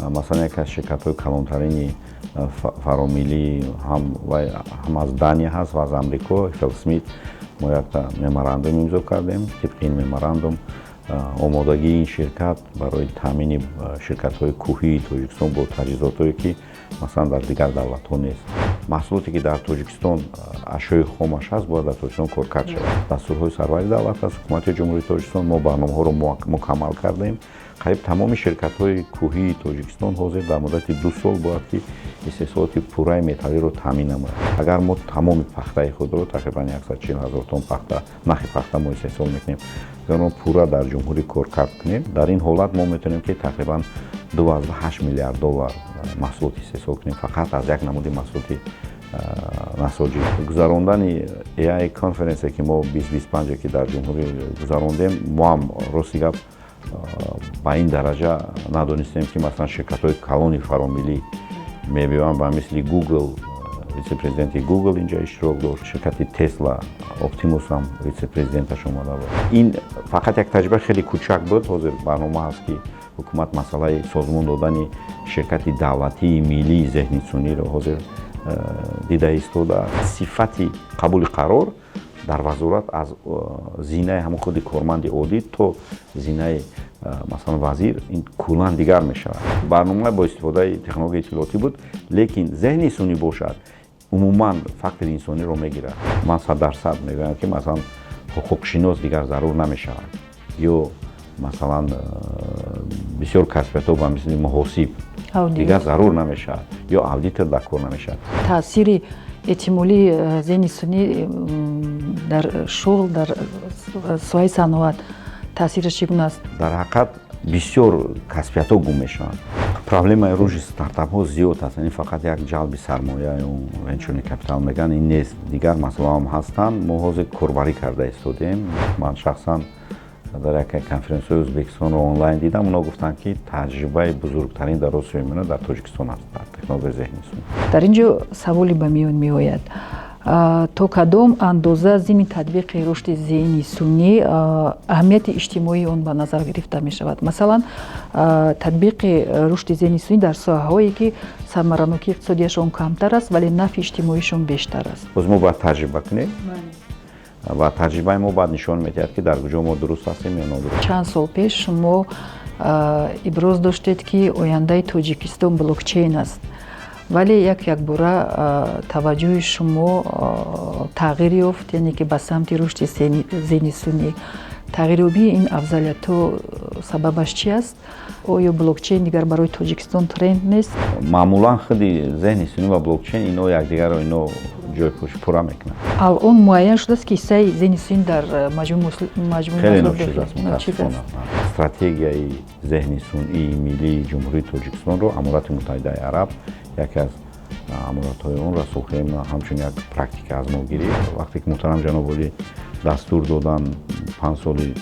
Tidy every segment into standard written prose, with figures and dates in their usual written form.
Масалан, яке аз ширкатҳои калонтарини фаромиллӣ ҳам аз Дания ҳаст ва аз Амрико, FLSmidth, мо якта меморандум имзо кардем. Тибқи ин меморандум омодагии ин ширкат барои таъмини ширкатҳои кӯҳии Тоҷикистон бо таҷҳизотҳое, ки масалан дар дигар давлатҳо нест. Маҳсулоте, ки дар Тоҷикистон ашёи хомаш ҳаст, бояд дар Тоҷикистон коркард шавад. Дастурҳои сарвари давлат аст, ҳукумати Ҷумҳурии Тоҷикистон, мо барномаҳоро мукаммал кардем. Қариб тамоми ширкатҳои кӯҳии Тоҷикистон ҳозир дар муддати 2 сол бояд ки истеҳсолоти пурраи металлиро таъмин намояд. Агар мо тамоми пахтаи худро, тақрибан 140 ҳазор тонн пахта, нахи пахта мо истеҳсол мекунем, агар мо пурра дар ҷумҳурӣ коркард кунем, дар ин ҳолат мо метавонем, ки тақрибан 2,8 миллиард доллар маҳсулот истеҳсол кунем фақат аз як намуди маҳсулоти насоҷӣ. Гузарондани AI конференсия, ки мо 2025, ки дар ҷумҳурӣ гузарондем, мо ҳам, рости гап, ба ин дараҷа надонистем, ки масалан ширкатҳои калони фаромиллӣ мебиёянд, ба мисли Google, вице-президенти Google инҷа иштирок дошт, ширкати Tesla Optimus ҳам вице-президенташ омада буд. Ин фақат як таҷриба хеле кӯчак буд. Ҳозир барнома ҳаст, ки ҳукумат масъалаи созмон додани ширкати давлатии миллии зеҳни сунъиро ҳозир дида истода. Сифати қабули қарор дар вазорат аз зинаи ҳамон худи корманди оддӣ то зинаи масалан вазир ин куллан дигар мешавад. Барнома бо истифодаи технологияи иттилоотӣ буд, лекин зеҳни сунъӣ бошад, умуман фактори инсониро мегирад. Ман 100% мегӯям, ки масалан ҳуқуқшинос дигар зарур намешавад, ё масалан бисёр касбиятҳо ба мисли муҳосиб дигар зарур намешавад, ё аудитор дар кор намешавад. Таъсири эҳтимолии зеҳни сунъӣ дар шуғл, дар соҳаи саноат таъсираш чӣ гуна аст? Дар ҳақиқат бисёр касбиятҳо гум мешаванд. Проблемаи рушди стартапҳо зиёд аст. Ин фақат як ҷалби сармоя ё венчурный капитал мегӯянд, ин нест, дигар масъалаҳоам ҳастанд. Мо ҳозир корбарӣ карда истодем. Ман шахсан дар яке конференсияҳои Ӯзбекистонро онлайн дидам, онҳо гуфтанд, ки таҷрибаи бузургтарин дар Осиёи Миёна дар Тоҷикистон аст дар технологияи зеҳни сунъӣ. Дар ин ҷо саволе ба миён меояд: то кадом андоза зимни татбиқи рушди зеҳни сунъӣ аҳамияти иҷтимоии он ба назар гирифта мешавад? Масалан, татбиқи рушди зеҳни сунъӣ дар соҳаҳое, ки самаранокии иқтисодиашон камтар аст, вале нафъи иҷтимоишон бештар аст. Боз мо бояд таҷриба кунем ва таҷрибаи мо баъд нишон медиҳад, ки дар куҷо мо дуруст ҳастем ё нодуруст. Чанд сол пеш шумо иброз доштед, ки ояндаи Тоҷикистон блокчейн аст, вале як якбора таваҷҷӯҳи шумо тағйир ёфт, яъне ки ба самти рушди зеҳни сунъӣ. Тағйирёбии ин афзалиятҳо сабабаш чи аст? Оё блокчейн дигар барои Тоҷикистон тренд нест? Маъмулан худи зеҳни сунъӣ ва блокчейн ино якдигарро ино ҷойпӯш пурра мекунанд. Алон муайян шудааст, ки ҳиссаи зеҳни сунъӣ дар маҷмӯи хеле ночиз аст, мутаассифона. Стратегияи зеҳни сунъии миллии Ҷумҳурии Тоҷикистонро Аморати Муттаҳидаи Араб, яке аз аморатҳои он расулхем, ҳамчун як практика аз мо гирифт. Вақте ки муҳтарам ҷаноби олӣ дастур додан, 5 соли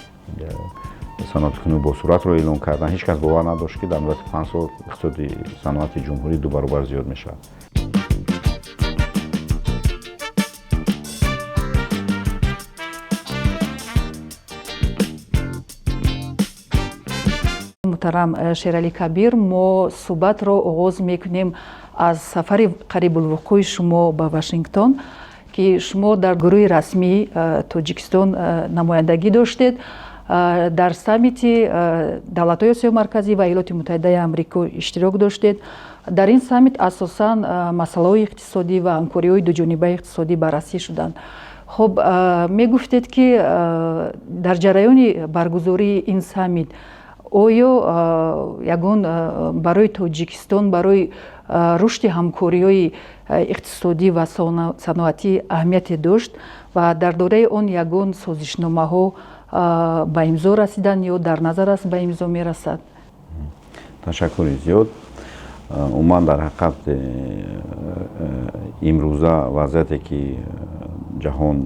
саноаткунӣ босуръатро эълон кардан, ҳеҷ кас бовар надошт, ки дар муддати 5 сол иқтисоди саноати ҷумҳурӣ 2 баробар зиёд мешавад. Муҳтарам Шералӣ Кабир, мо суҳбатро оғоз мекунем аз сафари қарибулвуқӯи шумо ба Вашингтон, ки шумо дар гурӯҳи расмии Тоҷикистон намояндагӣ доштед. Дар саммити давлатҳои Осиёи Марказӣ ва Иёлоти Муттаҳидаи Амрико иштирок доштед. Дар ин саммит асосан масъалаҳои иқтисодӣ ва ҳамкориҳои дуҷонибаи иқтисодӣ баррасӣ шуданд. Хуб, мегуфтед, ки дар ҷараёни баргузории ин саммит оё ягон барои Тоҷикистон, барои рушди ҳамкориҳои иқтисодӣ ва саноатӣ аҳамияте дошт ва дар доираи он ягон созишномаҳо ба имзо расиданд ё дар назар аст ба имзо мерасад? Ташаккури зиёд. Умуман, дар ҳақиқат имрӯза вазъияте, ки ҷаҳон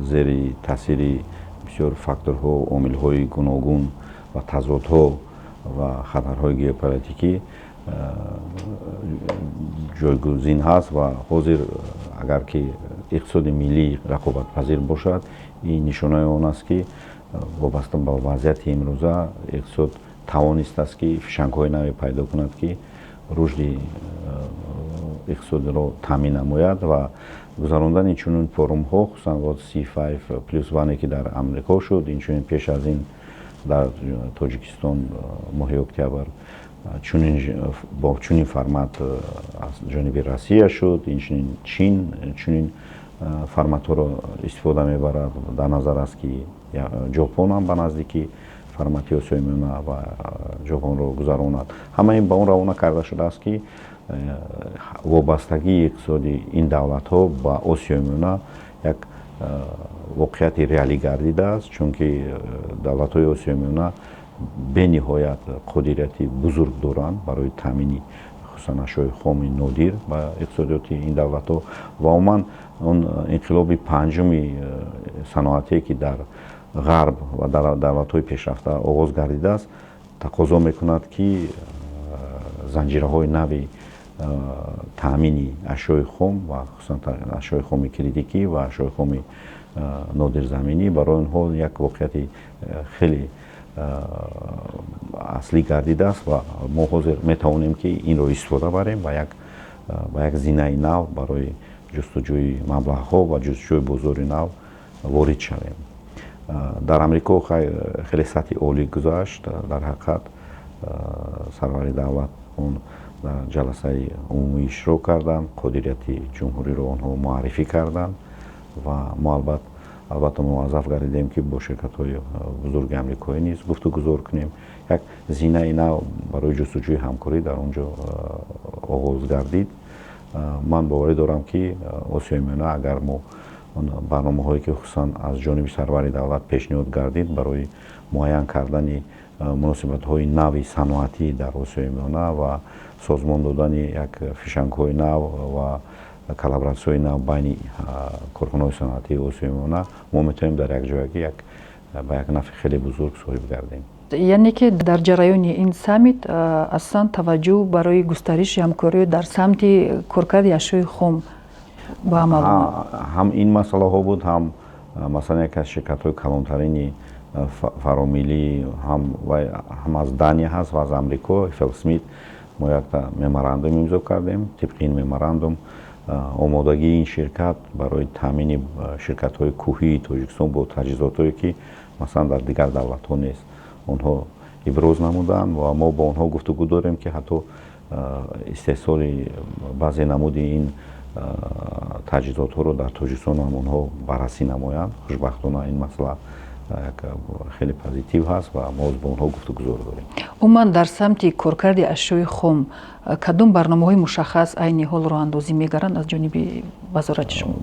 зери таъсири бисёр факторҳо, омилҳои гуногун ва тазодҳо ва хатарҳои геополитикӣ ҷойгузин ҳаст ва ҳозир агар ки иқтисоди миллӣ рақобатпазир бошад, ин нишонаи он аст, ки вобаста ба вазъияти имрӯза иқтисод тавонистааст, ки фишангҳои наве пайдо кунад, ки Рушди иқтисодиро таъмин намояд ва гузарондани чунин форумҳо, хусусан C5+1, ки дар Амрико шуд, инчунин пеш аз ин дар Тоҷикистон моҳи октябр чунин бо чунин формат аз ҷониби Россия шуд, инчунин Чин чунин форматҳоро истифода мебарад. Дар назар аст, ки Ҷопон ҳам ба наздикӣ формати Осиёи Миёна ва Ҷопонро гузаронад. Ҳама ин ба он равона карда шудааст, ки вобастагии иқтисодии ин давлатҳо ба Осиёи Миёна як воқеияти реалӣ гардидааст, чунки давлатҳои Осиёи Миёна бениҳоят қодирияти бузург доранд барои таъмини хусусан ашёи хоми нодир ба иқтисодиёти ин давлатҳо. Ва умуман он инқилоби панҷуми саноатие, ки дар Ғарб ва дар давлатҳои пешрафта оғоз гардидааст, тақозо мекунад, ки занҷираҳои нави таъмини ашёи хом ва хусусан ашёи хоми критикӣ ва ашёи хоми нодирзаминӣ барои онҳо як воқеияти хеле аслӣ гардидааст ва мо ҳозир метавонем, ки инро истифода барем ва ба як зинаи нав барои ҷустуҷӯи маблағҳо ва ҷустуҷӯи бозори нав ворид шавем. Дар Амрико хеле сатҳи олӣ гузашт. Дар ҳақиқат, сарвари давлат он дар ҷаласаи умумӣ иштирок карданд, қодирияти ҷумҳуриро онҳо муаррифӣ карданд ва мо албатта муваззаф гардидем, ки бо ширкатҳои бузурги амрикоӣ низ гуфтугузор кунем. Як зинаи нав барои ҷустуҷӯи ҳамкорӣ дар он ҷо оғоз гардид. Ман боварӣ дорам, ки Осиёи Миёна, агар мо барномаҳое, ки хусусан аз ҷониби сарвари давлат пешниҳод гардид барои муайян кардани муносибатҳои нави саноатӣ дар Осиёи Миёна ва созмон додани як фишангҳои нав ва коллаборатсияҳои нав байни корхонаҳои саноатии Осиёи Миёна, мо метавонем дар якҷоягӣ ба як нафъи хеле бузург соҳиб гардем. Яъне ки дар ҷараёни ин саммит асосан таваҷҷӯҳ барои густариши ҳамкориҳо дар самти коркарди ашёи хом ба амал омад. Ҳам ин масъалаҳо буд, ҳам масалан яке аз ширкатҳои калонтарини фаромиллӣ ҳам аз Дания ҳаст ва аз Амрико, FLSmidth, мо якта меморандум имзо кардем. Тибқи ин меморандум омодагии ин ширкат барои таъмини ширкатҳои кӯҳии Тоҷикистон бо таҷҳизотҳое, ки масалан дар дигар давлатҳо нест, онҳо иброз намуданд ва мо бо онҳо гуфтугӯ дорем, ки ҳатто истеҳсоли баъзе намуди ин таҷҳизотҳоро дар Тоҷикистон ҳам онҳо баррасӣ намоянд. Хушбахтона, ин масъала як хеле позитив ҳаст ва мо бо онҳо гуфтугузор дорем. Умуман, дар самти коркарди ашёи хом кадом барномаҳои мушаххас айни ҳол роҳандозӣ мегарданд аз ҷониби вазорати шумо?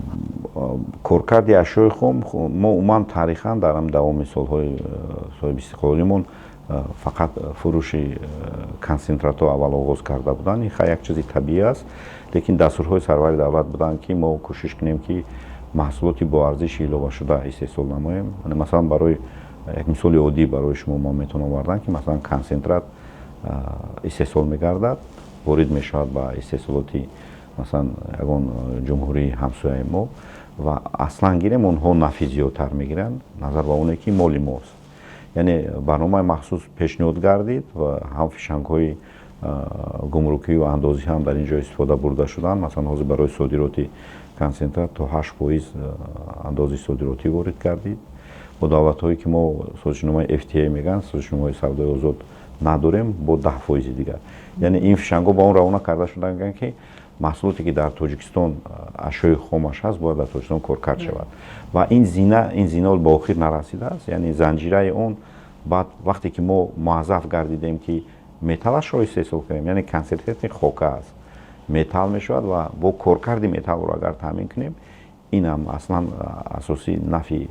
Коркарди ашёи хом, мо умуман таърихан дар давоми солҳои соҳиби истиқлолимон фақат фурӯши консентратҳо аввал оғоз карда буданд. Ин як чизи табиӣ аст, лекин дастурҳои сарвари давлат буданд, ки мо кӯшиш кунем, ки маҳсулоти бо арзиши иловашуда истеҳсол намоем. Масалан, барои як мисоли оддӣ барои шумо мо метавонам овардан, ки масалан консентрат истеҳсол мегардад, ворид мешавад ба истеҳсолоти масалан ягон ҷумҳурии ҳамсояи мо ва аслан гирем, онҳо нафъи зиёдтар мегиранд назар ба оне, ки моли мост. Яъне барномаи махсус пешниҳод гардид ва ҳам фишангҳои гумрукӣ ва андозӣ ҳам дар ин ҷо истифода бурда шуданд. Масалан, ҳозир барои содироти консентрат то 8% андози содиротӣ ворид гардид. Бо давлатҳое, ки мо созишномаи FTA мегӯянд, созишномаҳои савдои озод надорем, бо 10 фоизи дигар. Яъне ин фишангҳо ба он равона карда шуданд, ки маҳсулоте, ки дар Тоҷикистон ашёи хомаш ҳаст, бояд дар Тоҷикистон коркард шавад. Ва ин зина ба охир нарасидааст. Яъне занҷираи он баъд, вақте ки мо муаззаф гардидем, ки металлашро истеҳсол кунем, яъне консентрати хока аст, металл мешавад ва бо коркарди металлро агар таъмин кунем, ин ҳам аслан асосии нафъи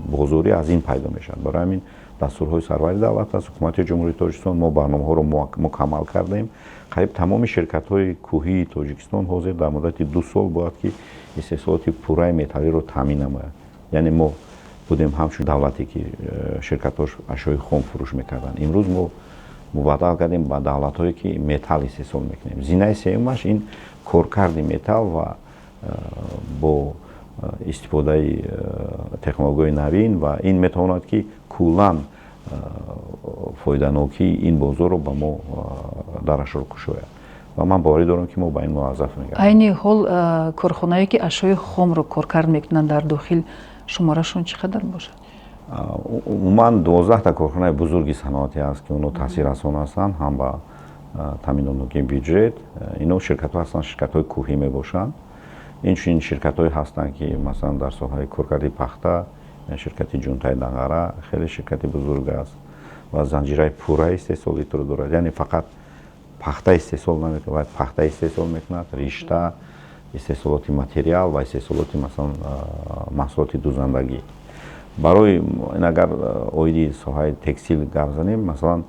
бозорӣ аз ин пайдо мешавад. Барои ҳамин дастурҳои сарвари давлат аст, ҳукумати Ҷумҳурии Тоҷикистон, мо барномаҳоро мукаммал кардаем. Қариб тамоми ширкатҳои кӯҳии Тоҷикистон ҳозир дар муддати 2 сол бояд, ки истеҳсолоти пурраи металлиро таъмин намояд. Яъне мо будем ҳамчун давлате, ки ширкатҳош ашёи хом фурӯш мекарданд, имрӯз мо мубаддал кардем ба давлатҳое, ки металл истеҳсол мекунем. Зинаи сеюмаш ин коркарди металл ва бо истифодаи технологияи навин ва ин метавонад, ки куллан фоиданокии ин бозорро ба мо Дарашро кушояд ва ман боварӣ дорам, ки мо ба ин муваззаф мегардем. Айни ҳол корхонае, ки ашёи хомро коркард мекунанд дар дохил, шуморашон чӣ қадар бошад? Умуман 12та корхонаи бузурги саноатӣ ҳаст, ки онҳо таъсиррасон ҳастанд ҳам ба таъминотнокии бюҷет. Ино ширкатҳо ҳастанд, ширкатҳои кӯҳӣ мебошанд. Инчунин ширкатҳое ҳастанд, ки масалан дар соҳаи коркарди пахта, ширкати Ҷунтаи Данғара хеле ширкати бузург аст ва занҷираи пурраи истеҳсолитро дорад, яъне фақат пахта истеҳсол намекунад, вай пахта истеҳсол мекунад, ришта, истеҳсолоти материал ва истеҳсолоти, масалан, маҳсулоти дӯзандагӣ. Барои ин агар оиди соҳаи текстил гап занем, масалан,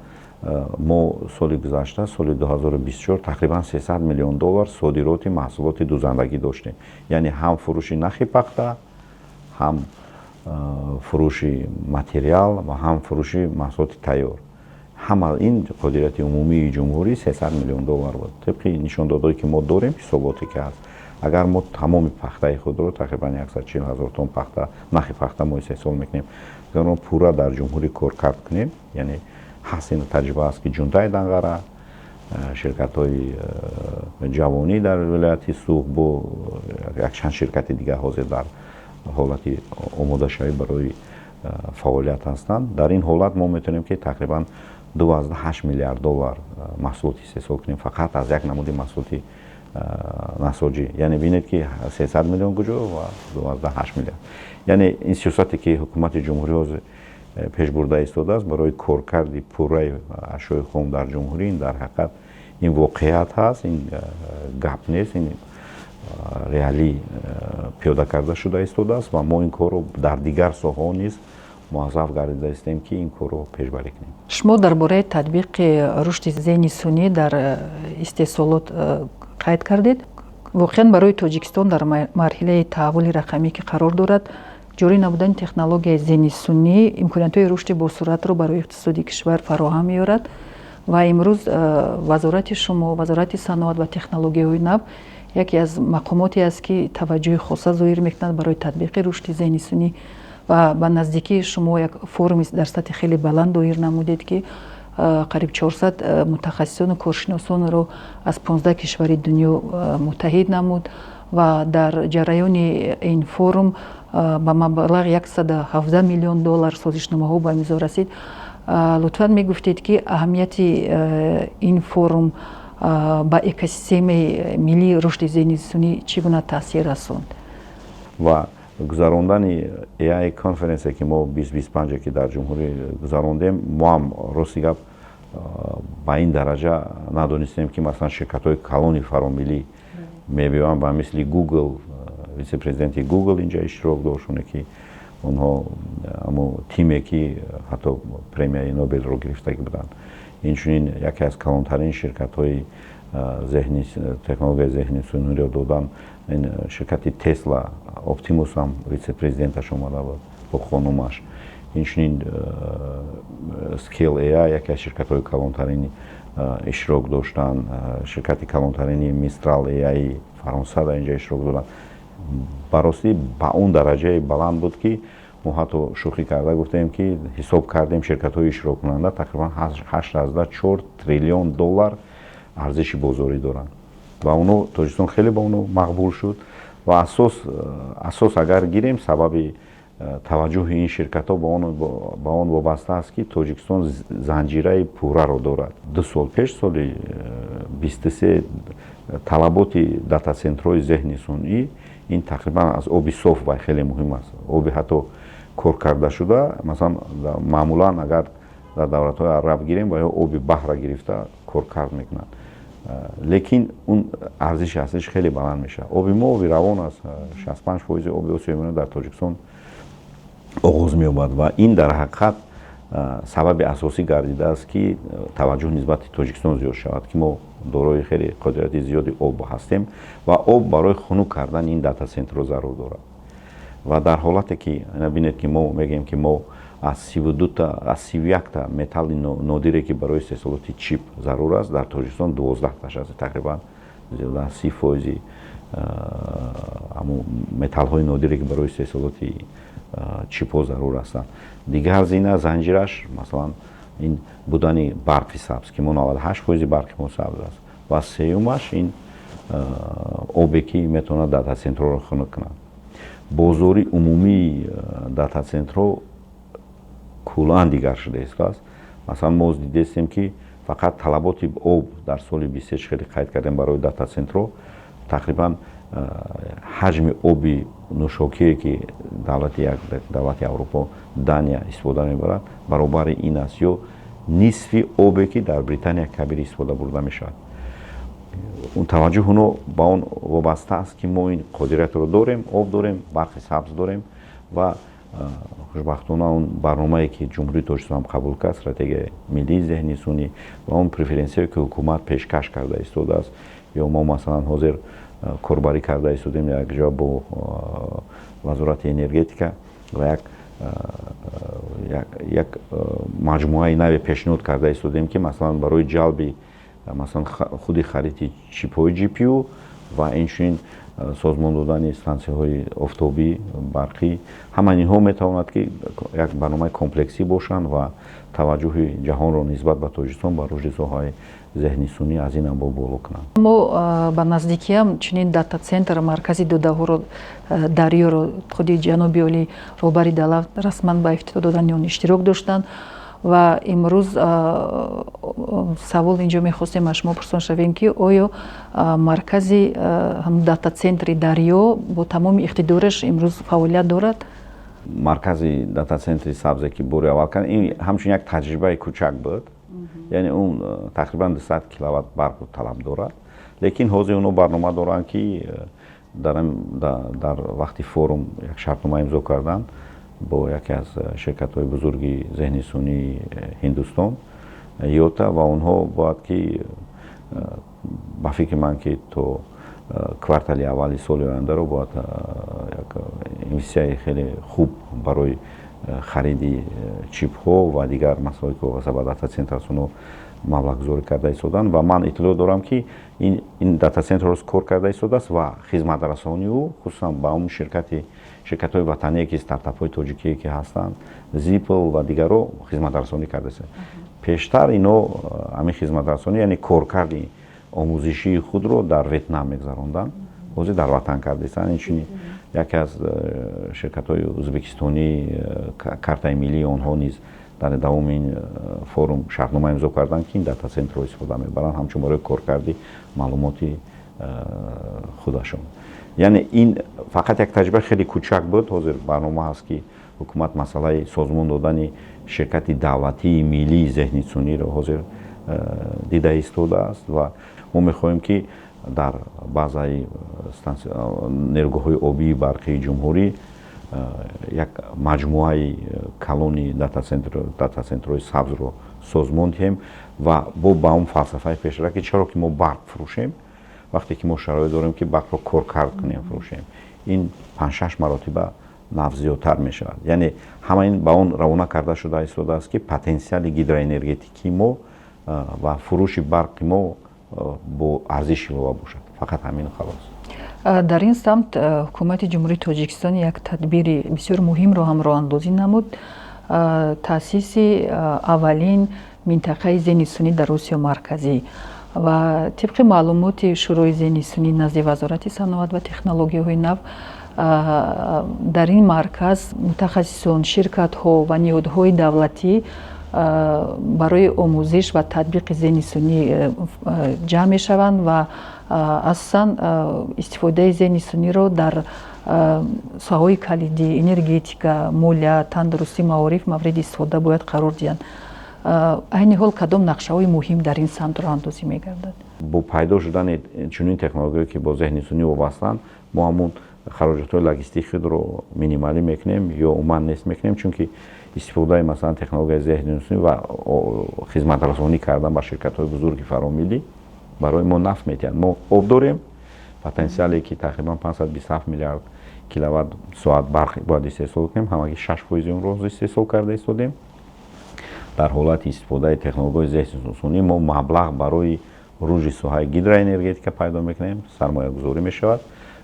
мо соли гузашта, соли 2024, тақрибан 300 миллион доллар содироти маҳсулоти дӯзандагӣ доштем, яъне ҳам фурӯши нахи пахта, ҳам фурӯши материал ва ҳам фурӯши маҳсулоти тайёр. Ҳама ин қодирияти умумии ҷумҳурӣ 300 миллион доллар буд, тибқи нишондодҳое, ки мо дорем, ҳисоботе ки ҳаст. Агар мо тамоми пахтаи худро, тақрибан 140 ҳазор тонн пахта, нахи пахта мо истеҳсол мекунем, агар мо пурра дар ҷумҳурӣ коркард кунем, яъне ҳаст ин таҷриба аст, ки Ҷунтаи Данғара, ширкатҳои ҷавонӣ дар вилояти Суғд бо якчанд ширкати дигар ҳозир дар ҳолати омодашавӣ барои фаъолият ҳастанд. Дар ин ҳолат мо метавонем, ки тақрибан 2,8 миллиард доллар маҳсулот истеҳсол кунем фақат аз як намуди маҳсулоти насоҷӣ. Яъне бинед, ки 300 миллион куҷо ва 2,8 миллиард. Яъне ин сиёсате, ки ҳукумати ҷумҳурӣ ҳозир пеш бурда истодааст барои коркарди пурраи ашёи хом дар ҷумҳурӣ, ин дар ҳақиқат ин воқеият ҳаст, ин гап нест, ин реалӣ пиёда карда шуда истодааст ва мо ин корро дар дигар соҳаҳо низ муваззаф гардида истем, ки ин корро пешбарӣ кунем. Шумо дар бораи татбиқи рушди зеҳни сунъӣ дар истеҳсолот қайд кардед. Воқеан, барои Тоҷикистон дар марҳилаи таҳаввули рақамӣ, ки қарор дорад, ҷорӣ намудани технологияи зеҳни сунъӣ имкониятҳои рушди босуръатро барои иқтисоди кишвар фароҳам меорад. Ва имрӯз вазорати шумо, Вазорати саноат ва технологияҳои нав, яке аз мақомоте аст, ки таваҷҷӯҳи хоса зоҳир мекунад барои татбиқи рушди зеҳни сунъӣ. Ва ба наздикии шумо як форуми дар сатҳи хеле баланд доир намудед, ки қариб 400 мутахассисону коршиносонро аз 15 кишвари дунё муттаҳид намуд ва дар ҷараёни ин форум ба маблағи 117 миллион доллар созишномаҳо ба имзо расид. Лутфан мегуфтед, ки аҳамияти ин форум ба экосистемаи миллии рушди зеҳни сунъӣ чӣ гуна таъсир расонд? Ва гузарондани AI конференсия, ки мо 2025, ки дар ҷумҳурӣ гузарондем, мо ҳам, рости гап, ба ин дараҷа надонистем, ки масалан ширкатҳои калони фаромиллӣ мебиёянд, ба мисли Google, вице-президенти Google инҷа иштирок дошт, оне ки онҳо амо тиме, ки ҳатто премияи Нобелро гирифтагӣ буданд. Инчунин яке аз калонтарин ширкатҳои зеҳни, технологияи зеҳни сунъиро додан, ин ширкати Тесла, Оптимус ҳам вице-президенташ омада буд бо хонумаш. Инчунин Scale AI, яке аз ширкатҳои калонтарини, иштирок доштанд. Ширкати калонтарини Mistral AI Фаронса дар инҷа иштирок доранд. Ба ростӣ, ба он дараҷаи баланд буд, ки мо ҳатто шӯхӣ карда гуфтем, ки ҳисоб кардем, ширкатҳои иштироккунанда тақрибан 8,4 триллион доллар арзиши бозорӣ доранд ва оно Тоҷикистон хеле ба оно мақбул шуд. Ва асос агар гирем, сабаби таваҷҷӯҳи ин ширкатҳо ба он вобаста аст, ки Тоҷикистон занҷираи пурраро дорад. 2 сол пеш, соли 23, талаботи дата-центрҳои зеҳни сунъӣ ин тақрибан аз оби соф ва хеле муҳим аст, оби ҳатто коркардашуда. Масалан, маъмулан агар дар давлатҳои араб гирем, ва ё оби баҳра гирифта коркард мекунанд, лекин он арзиши аслиш хеле баланд мешавад. Оби мо оби равон аст, 65 фоизи оби Осиёи Миёна дар Тоҷикистон оғоз меёбад ва ин дар ҳақиқат сабаби асосӣ гардидааст, ки таваҷҷӯҳ нисбати Тоҷикистон зиёд шавад, ки мо дорои хеле қодирияти зиёди об ҳастем ва об барои хунук кардани ин дата-центрро зарур дорад. Ва дар ҳолате ки бинед, ки мо мегӯем, ки мо аз 32та, аз 31та металли нодире, ки барои истеҳсолоти чип зарур аст, дар Тоҷикистон 12таш аст, тақрибан зиёда аз 30 фоизи ҳамун металлҳои нодире, ки барои истеҳсолоти чипҳо зарур ҳастанд. Дигар зина занҷираш, масалан, Ин будани барқи сабз, ки мо 98% барқи мо сабз аст, ва сеюмаш ин обе, ки метавонад дата-центрҳоро хунук кунад. Бозори умумии дата-центрҳо куллан дигар шуда истодааст. Масалан, мо дидестем, ки фақат талаботи об дар соли 23, хеле қайд кардем, барои дата-центрҳо тақрибан ҳаҷми оби нӯшокие, ки давлати як давлати Аврупо, Дания, истифода мебарад, баробари ин аст ё нисфи обе, ки дар Британия Кабир истифода бурда мешавад. Таваҷҷӯҳ оно ба он вобаста аст, ки мо ин қодириятро дорем, об дорем, барқи сабз дорем. Ва хушбахтона он барномае, ки Ҷумҳурии Тоҷикистон қабул кард, стратегияи миллии зеҳни сунъӣ, ва он преференсияе, ки ҳукумат пешкаш карда истодааст, ё мо, масалан, ҳозир корбарӣ карда истодем якҷоя бо Вазорати энергетика ва як маҷмӯаи наве пешниҳод карда истодем, ки, масалан, барои ҷалби, масалан, худи хариди чипҳои GPU ва инчунин созмон додани стансияҳои офтобӣ барқӣ, ҳама инҳо метавонад, ки як барномаи комплексӣ бошанд ва таваҷҷӯҳи ҷаҳонро нисбат ба Тоҷикистон, ба рушди соҳаи зеҳни сунъӣ аз ин ҳам боло кунанд. Мо ба наздикиам чунин дата-центр, маркази додаҳоро, Дарёро, худи ҷаноби олӣ, роҳбари давлат расман ба ифтитоҳ додани он иштирок доштанд. Ва имрӯз савол инҷо мехостем аз шумо пурсон шавем, ки оё маркази дата-центри Дарё бо тамоми иқтидораш имрӯз фаъолият дорад? Маркази дата-центри сабзе, ки бори аввал кард, ин ҳамчун як таҷрибаи кӯчак буд, яъне он тақрибан 200 киловатт барқро талаб дорад. Лекин ҳозир онҳо барнома доранд, ки дар вақти форум як шартнома имзо карданд бо яке аз ширкатҳои бузурги зеҳни сунъии Ҳиндустон, Йота, ва онҳо бояд ки, ба фикри ман, ки то квартали аввали соли ояндаро бояд як инвеститсияи хеле хуб барои хариди чипҳо ва дигар масоиле, ки вобаста ба дата-центр аст, онҳо маблағгузорӣ карда истоданд. Ва ман иттилоъ дорам, ки ин дата-центр ҳоз кор карда истодааст ва хизматрасонии ӯ хусусан ба он ширкатҳои ватание, ки стартапҳои тоҷикие, ки ҳастанд, Зипл ва дигарро хизматрасонӣ карда истода. Пештар ино ҳамин хизматрасонӣ, яъне коркарди омӯзишии худро дар Ветнам мегузаронданд, ҳозир дар ватан карда истанд. Инчунин яке аз ширкатҳои ӯзбекистонӣ, картаи миллии онҳо низ дар давоми ин форум шартнома имзо карданд, ки ин дата-центрро истифода мебаранд ҳамчун барои коркарди маълумоти худашон. Яъне ин фақат як таҷриба хеле кӯчак буд. Ҳозир барнома ҳаст, ки ҳукумат масъалаи созмон додани ширкати давлатии миллии зеҳни сунъиро ҳозир дида истодааст. Ва мо мехоҳем, ки дар базаи нерӯгоҳҳои обии барқии ҷумҳурӣ як маҷмӯаи калони дата-центрҳои сабзро созмон диҳем ва бо ба он фалсафаи пешра, ки чаро ки мо барқ фурӯшем, вақте ки мо шароит дорем, ки барқро коркард кунем, фурӯшем? Ин панҷ-шаш маротиба нафъ зиёдтар мешавад. Яъне ҳама ин ба он равона карда шуда истодааст, ки потенсиали гидроэнергетикии мо ва фурӯши барқи мо бо арзиши илова бошад. Фақат ҳамин, халос. Дар ин самт ҳукумати Ҷумҳурии Тоҷикистон як тадбири бисёр муҳимро ҳам роҳандозӣ намуд: таъсиси аввалин минтақаи зеҳни сунъӣ дар Осиё Марказӣ. Ва тибқи маълумоти Шӯрои зеҳни сунъӣ назди Вазорати саноат ва технологияҳои нав, дар ин марказ мутахассисон, ширкатҳо ва ниҳодҳои давлатӣ барои омӯзиш ва татбиқи зеҳни сунъӣ ҷамъ мешаванд ва асосан истифодаи зеҳни сунъиро дар соҳаҳои калидӣ: энергетика, молия, тандурустӣ, маориф мавриди истифода бояд қарор диҳанд. Айни ҳол кадом нақшаҳои муҳим дар ин самт роҳандозӣ мегардад? Бо пайдо шудани чунин технологияе, ки бо зеҳни сунъӣ вобастаанд, мо ҳамун хароҷотҳои логистикии худро минималӣ мекунем ё умуман нест мекунем, чунки истифодаи, масалан, технологияи зеҳни сунъӣ ва хизматрасонӣ кардан ба ширкатҳои бузурги фаромиллӣ барои мо нафъ медиҳад. Мо об дорем, потенсиале, ки тақрибан 527 миллиард киловатт соат барқ бояд истеҳсол кунем, ҳамагӣ 6% онро истеҳсол карда истодем. Дар ҳолати истифодаи технологияи зеҳни сунъӣ мо маблағ барои рушди соҳаи гидроэнергетика пайдо мекунем, сармоягузорӣ мешавад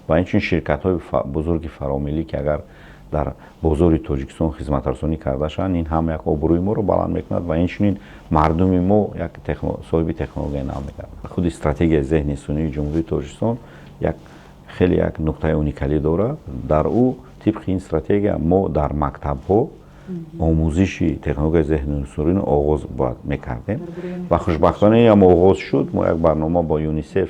ва инчунин ширкатҳои бузурги фаромиллӣ, ки агар Дар бозори Тоҷикистон хизматрасонӣ карда шаванд. Ин ҳам як обрӯи моро баланд мекунад ва инчунин мардуми мо як соҳиби технологияи нав мегардад. Худи стратегияи зеҳни сунъии Ҷумҳурии Тоҷикистон як хеле як нуқтаи уникалӣ дорад. Дар ӯ, тибқи ин стратегия, мо дар мактабҳо омӯзиши технологияи зеҳни сунъиро оғоз бояд мекардем ва хушбахтона ин ҳам оғоз шуд. Мо як барнома бо ЮНИСЕФ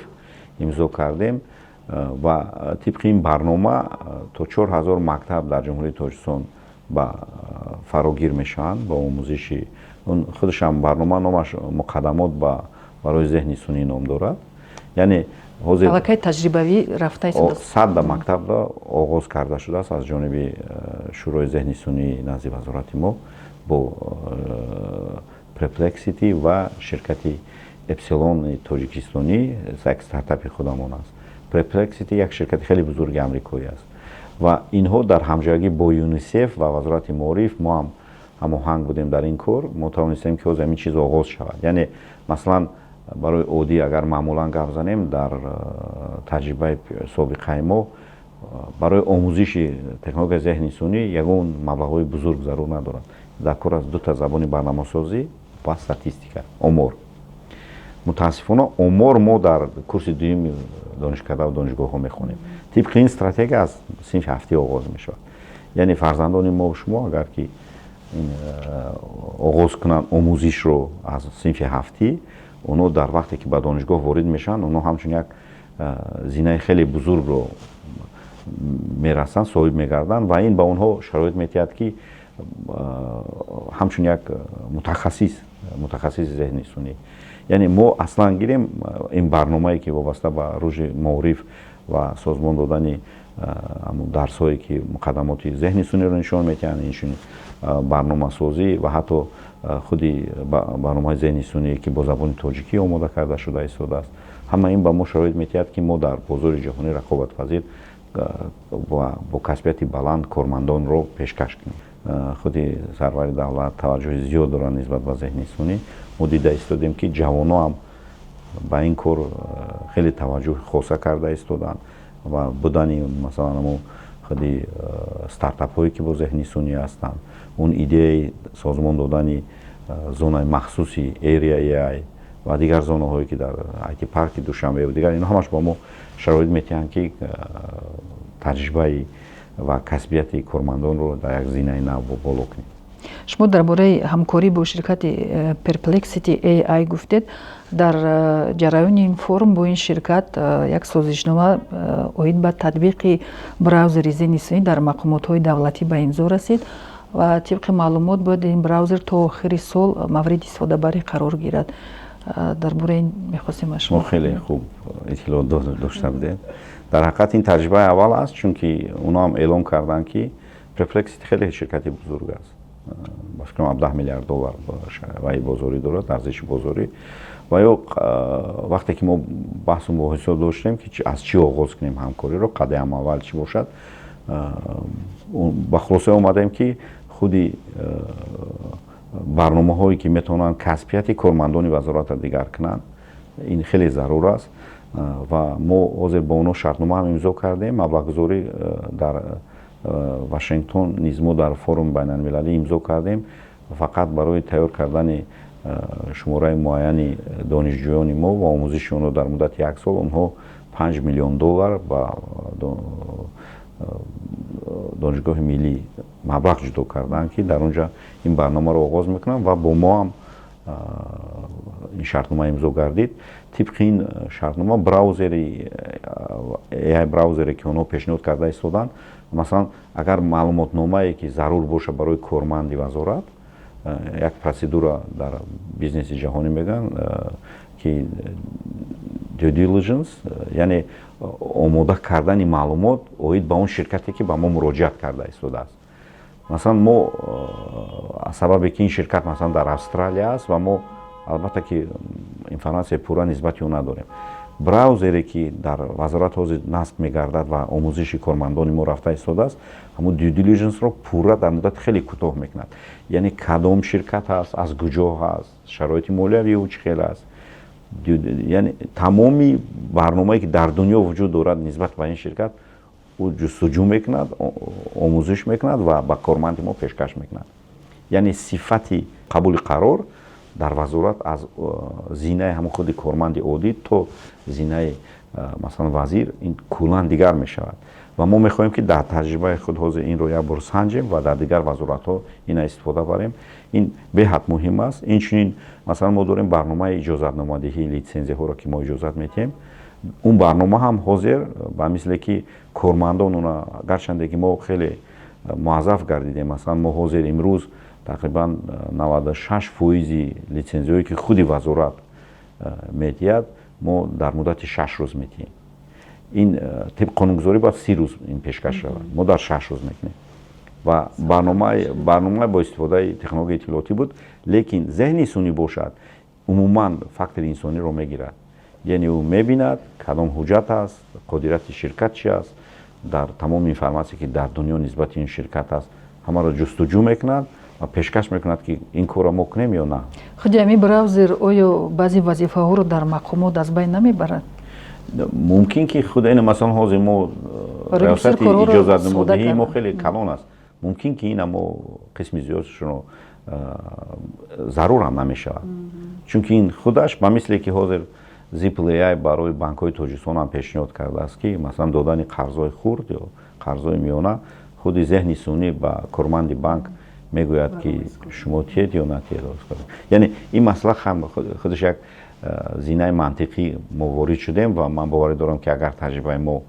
имзо кардем ва тибқи ин барнома то 4000 мактаб дар Ҷумҳурии Тоҷикистон ба фарогир мешаванд ба омӯзиши худашам. Барнома номаш «Муқаддамот барои зеҳни сунъӣ» ном дорад, яъне ҳозир аллакай таҷрибавӣ рафта. 100 мактабро оғоз карда шудааст аз ҷониби Шӯрои зеҳни сунъӣ назди вазорати мо бо Perplexity ва ширкати Эпсилони тоҷикистонӣ, як стартапи худамон аст. Perplexity як ширкати хеле бузурги амрикоӣ аст ва инҳо дар ҳамҷоягӣ бо ЮНИСЕФ ва Вазорати маориф, мо ҳам ҳамоҳанг будем дар ин кор, мо тавонистем, ки ҳозир ҳамин чиз оғоз шавад. Яъне, масалан, барои оддӣ агар маъмулан гап занем, дар таҷрибаи собиқаи мо барои омӯзиши технологияи зеҳни сунъӣ ягон маблағҳои бузург зарур надорад. Дар кор аст дута забони барномасозӣ ва статистика, омор. Мутаассифона, омор мо дар курси дуюми донишкада ва донишгоҳҳо мехонем. Тибқи ин стратегия аз синфи ҳафтӣ оғоз мешавад. Яъне фарзандони мо, шумо агар ки оғоз кунанд омӯзишро аз синфи ҳафтӣ, онҳо дар вақте ки ба донишгоҳ ворид мешаванд, онҳо ҳамчун як зинаи хеле бузургро мерасанд, соҳиб мегарданд ва ин ба онҳо шароит метиҳад, ки ҳамчун як мутахассис, мутахассиси зеҳни сунъӣ. Яъне мо аслан гирем, ин барномае, ки вобаста ба рушди маориф ва созмон додани дарсҳое, ки муқаддамоти зеҳни сунъиро нишон медиҳанд, инчунин барномасозӣ ва ҳатто худи барномаҳои зеҳни сунъие, ки бо забони тоҷикӣ омода карда шуда истодааст, ҳама ин ба мо шароит медиҳад, ки мо дар бозори ҷаҳонӣ рақобатпазир ва бо касбияти баланд кормандонро пешкаш кунем. Худи сарвари давлат таваҷҷӯҳи зиёд доранд нисбат ба зеҳни сунъӣ. Мо дида истодем, ки ҷавоно ҳам ба ин кор хеле таваҷҷӯҳи хоса карда истоданд ва будани, масалан, амо худи стартапҳое, ки бо зеҳни сунъӣ ҳастанд, он идеяи созмон додани зонаи махсуси Area AI ва дигар зонаҳое, ки дар IT парки Душанбе ва дигар, инҳо ҳамаш ба мо шароит метиҳанд, ки таҷрибаи ва касбияти кормандонро дар як зинаи нав боло кунем. Шумо дар бораи ҳамкорӣ бо ширкати Perplexity AI гуфтед. Дар ҷараёни ин форум бо ин ширкат як созишнома оид ба татбиқи браузери зеҳни сунъӣ дар мақомотҳои давлатӣ ба имзо расид ва тибқи маълумот бояд ин браузер то охири сол мавриди истифодабарӣ қарор гирад. Дар бораи ин мехостем аз шумо. Мо хеле хуб иттилоот дошта будем. Дар ҳақиқат, ин таҷрибаи аввал аст, чунки онҳо ҳам эълон карданд, ки Perplexity хеле ширкати бузург аст, ба фикрам, 17 миллиард доллар ваи бозорӣ дорад, арзиши бозорӣ. Ва ё вақте ки мо баҳсу мубоҳисо доштем, ки аз чӣ оғоз кунем ҳамкориро, қадам аввал чӣ бошад, ба хулоса омадем, ки худи барномаҳое, ки метавонанд касбияти кормандони вазоратро дигар кунанд, ин хеле зарур аст. Ва мо ҳозир бо онҳо шартнома ҳам имзо кардем. Маблағгузорӣ дар Вашингтон низ мо дар форуми байналмилалӣ имзо кардем. Фақат барои тайёр кардани шумораи муайяни донишҷӯёни мо ва омӯзиши онҳо дар муддати як сол онҳо 5 миллион доллар ба Донишгоҳи миллӣ маблағ ҷудо карданд, ки дар он ҷо ин барномаро оғоз мекунанд ва бо мо ҳам ин шартнома имзо гардид. Тибқи ин шартнома, браузери AI, браузере, ки онҳо пешниҳод карда истоданд, масалан, агар маълумотномае, ки зарур бошад барои корманди вазорат, як процедура дар бизнеси ҷаҳонӣ мегӯянд, ки due diligence, яъне омода кардани маълумот оид ба он ширкате, ки ба мо муроҷиат карда истодааст. Масалан, мо аз сабабе ки ин ширкат, масалан, дар Австралия аст ва мо, албатта, ки информатсияи пурра нисбати ӯ надорем, браузере, ки дар вазорат ҳозир насб мегардад ва омӯзиши кормандони мо рафта истодааст, ҳамун due diligence-ро пурра дар муддати хеле кӯтоҳ мекунад. Яъне кадом ширкат ҳаст, аз куҷо ҳаст, шароити молиявии ӯ чӣ хел аст, яъне тамоми барномае, ки дар дунё вуҷуд дорад нисбат ба ин ширкат. Ӯ ҷустуҷӯ мекунад, омӯзиш мекунад ва ба корманди мо пешкаш мекунад. Яъне сифати қабули қарор дар вазорат аз зинаи ҳамон худи корманди оддӣ то зинаи, масалан, вазир ин куллан дигар мешавад. Ва мо мехоҳем, ки дар таҷрибаи худ ҳозир инро як бор санҷем ва дар дигар вазоратҳо ина истифода барем. Ин беҳад муҳим аст. Инчунин, масалан, мо дорем барномаи иҷозатномадиҳии литсензияҳоро, ки мо иҷозат медиҳем. Он барнома ҳам ҳозир ба мисле ки кормандон уна, гарчанде ки мо хеле муаззаф гардидем, масалан, мо ҳозир имрӯз тақрибан 96% литсензияҳое, ки худи вазорат медиҳад, мо дар муддати 6 рӯз медиҳем. Ин тибқи қонунгузорӣ бояд 30 рӯз ин пешкаш шавад, мо дар 6 рӯз мекунем. Ва барнома бо истифодаи технологияи иттилоотӣ буд, лекин зеҳни сунъӣ бошад, умуман фактори инсониро мегирад. Яъне ӯ мебинад, кадом ҳуҷҷат аст, қодирияти ширкат чи аст, дар тамоми информатсия, ки дар дунё нисбати ин ширкат аст, ҳамаро ҷустуҷӯ мекунад ва пешкаш мекунад, ки ин корро мо кунем ё на. Худи ҳамин браузер оё баъзе вазифаҳоро дар мақомот аз байн намебарад? Мумкин ки худ ин, масалан, ҳозир мо риёсати иҷозатномодиҳии мо хеле калон аст, мумкин ки ина мо қисми зиёдшро зарур ҳам намешавад, чунки ин худаш ба мисле ки ҳозир Ziply AI барои банкҳои Тоҷикистон ҳам пешниҳод кардааст, ки масалан додани қарзҳои хурд ё қарзҳои миёна, худи зеҳни сунъӣ ба корманди банк мегӯяд, ки шумо тиед ё натиед. Яъне ин масъала ҳам худаш як зинаи мантиқӣ мо ворид шудем. Ва ман боварӣ дорам, ки агар таҷрибаи мо,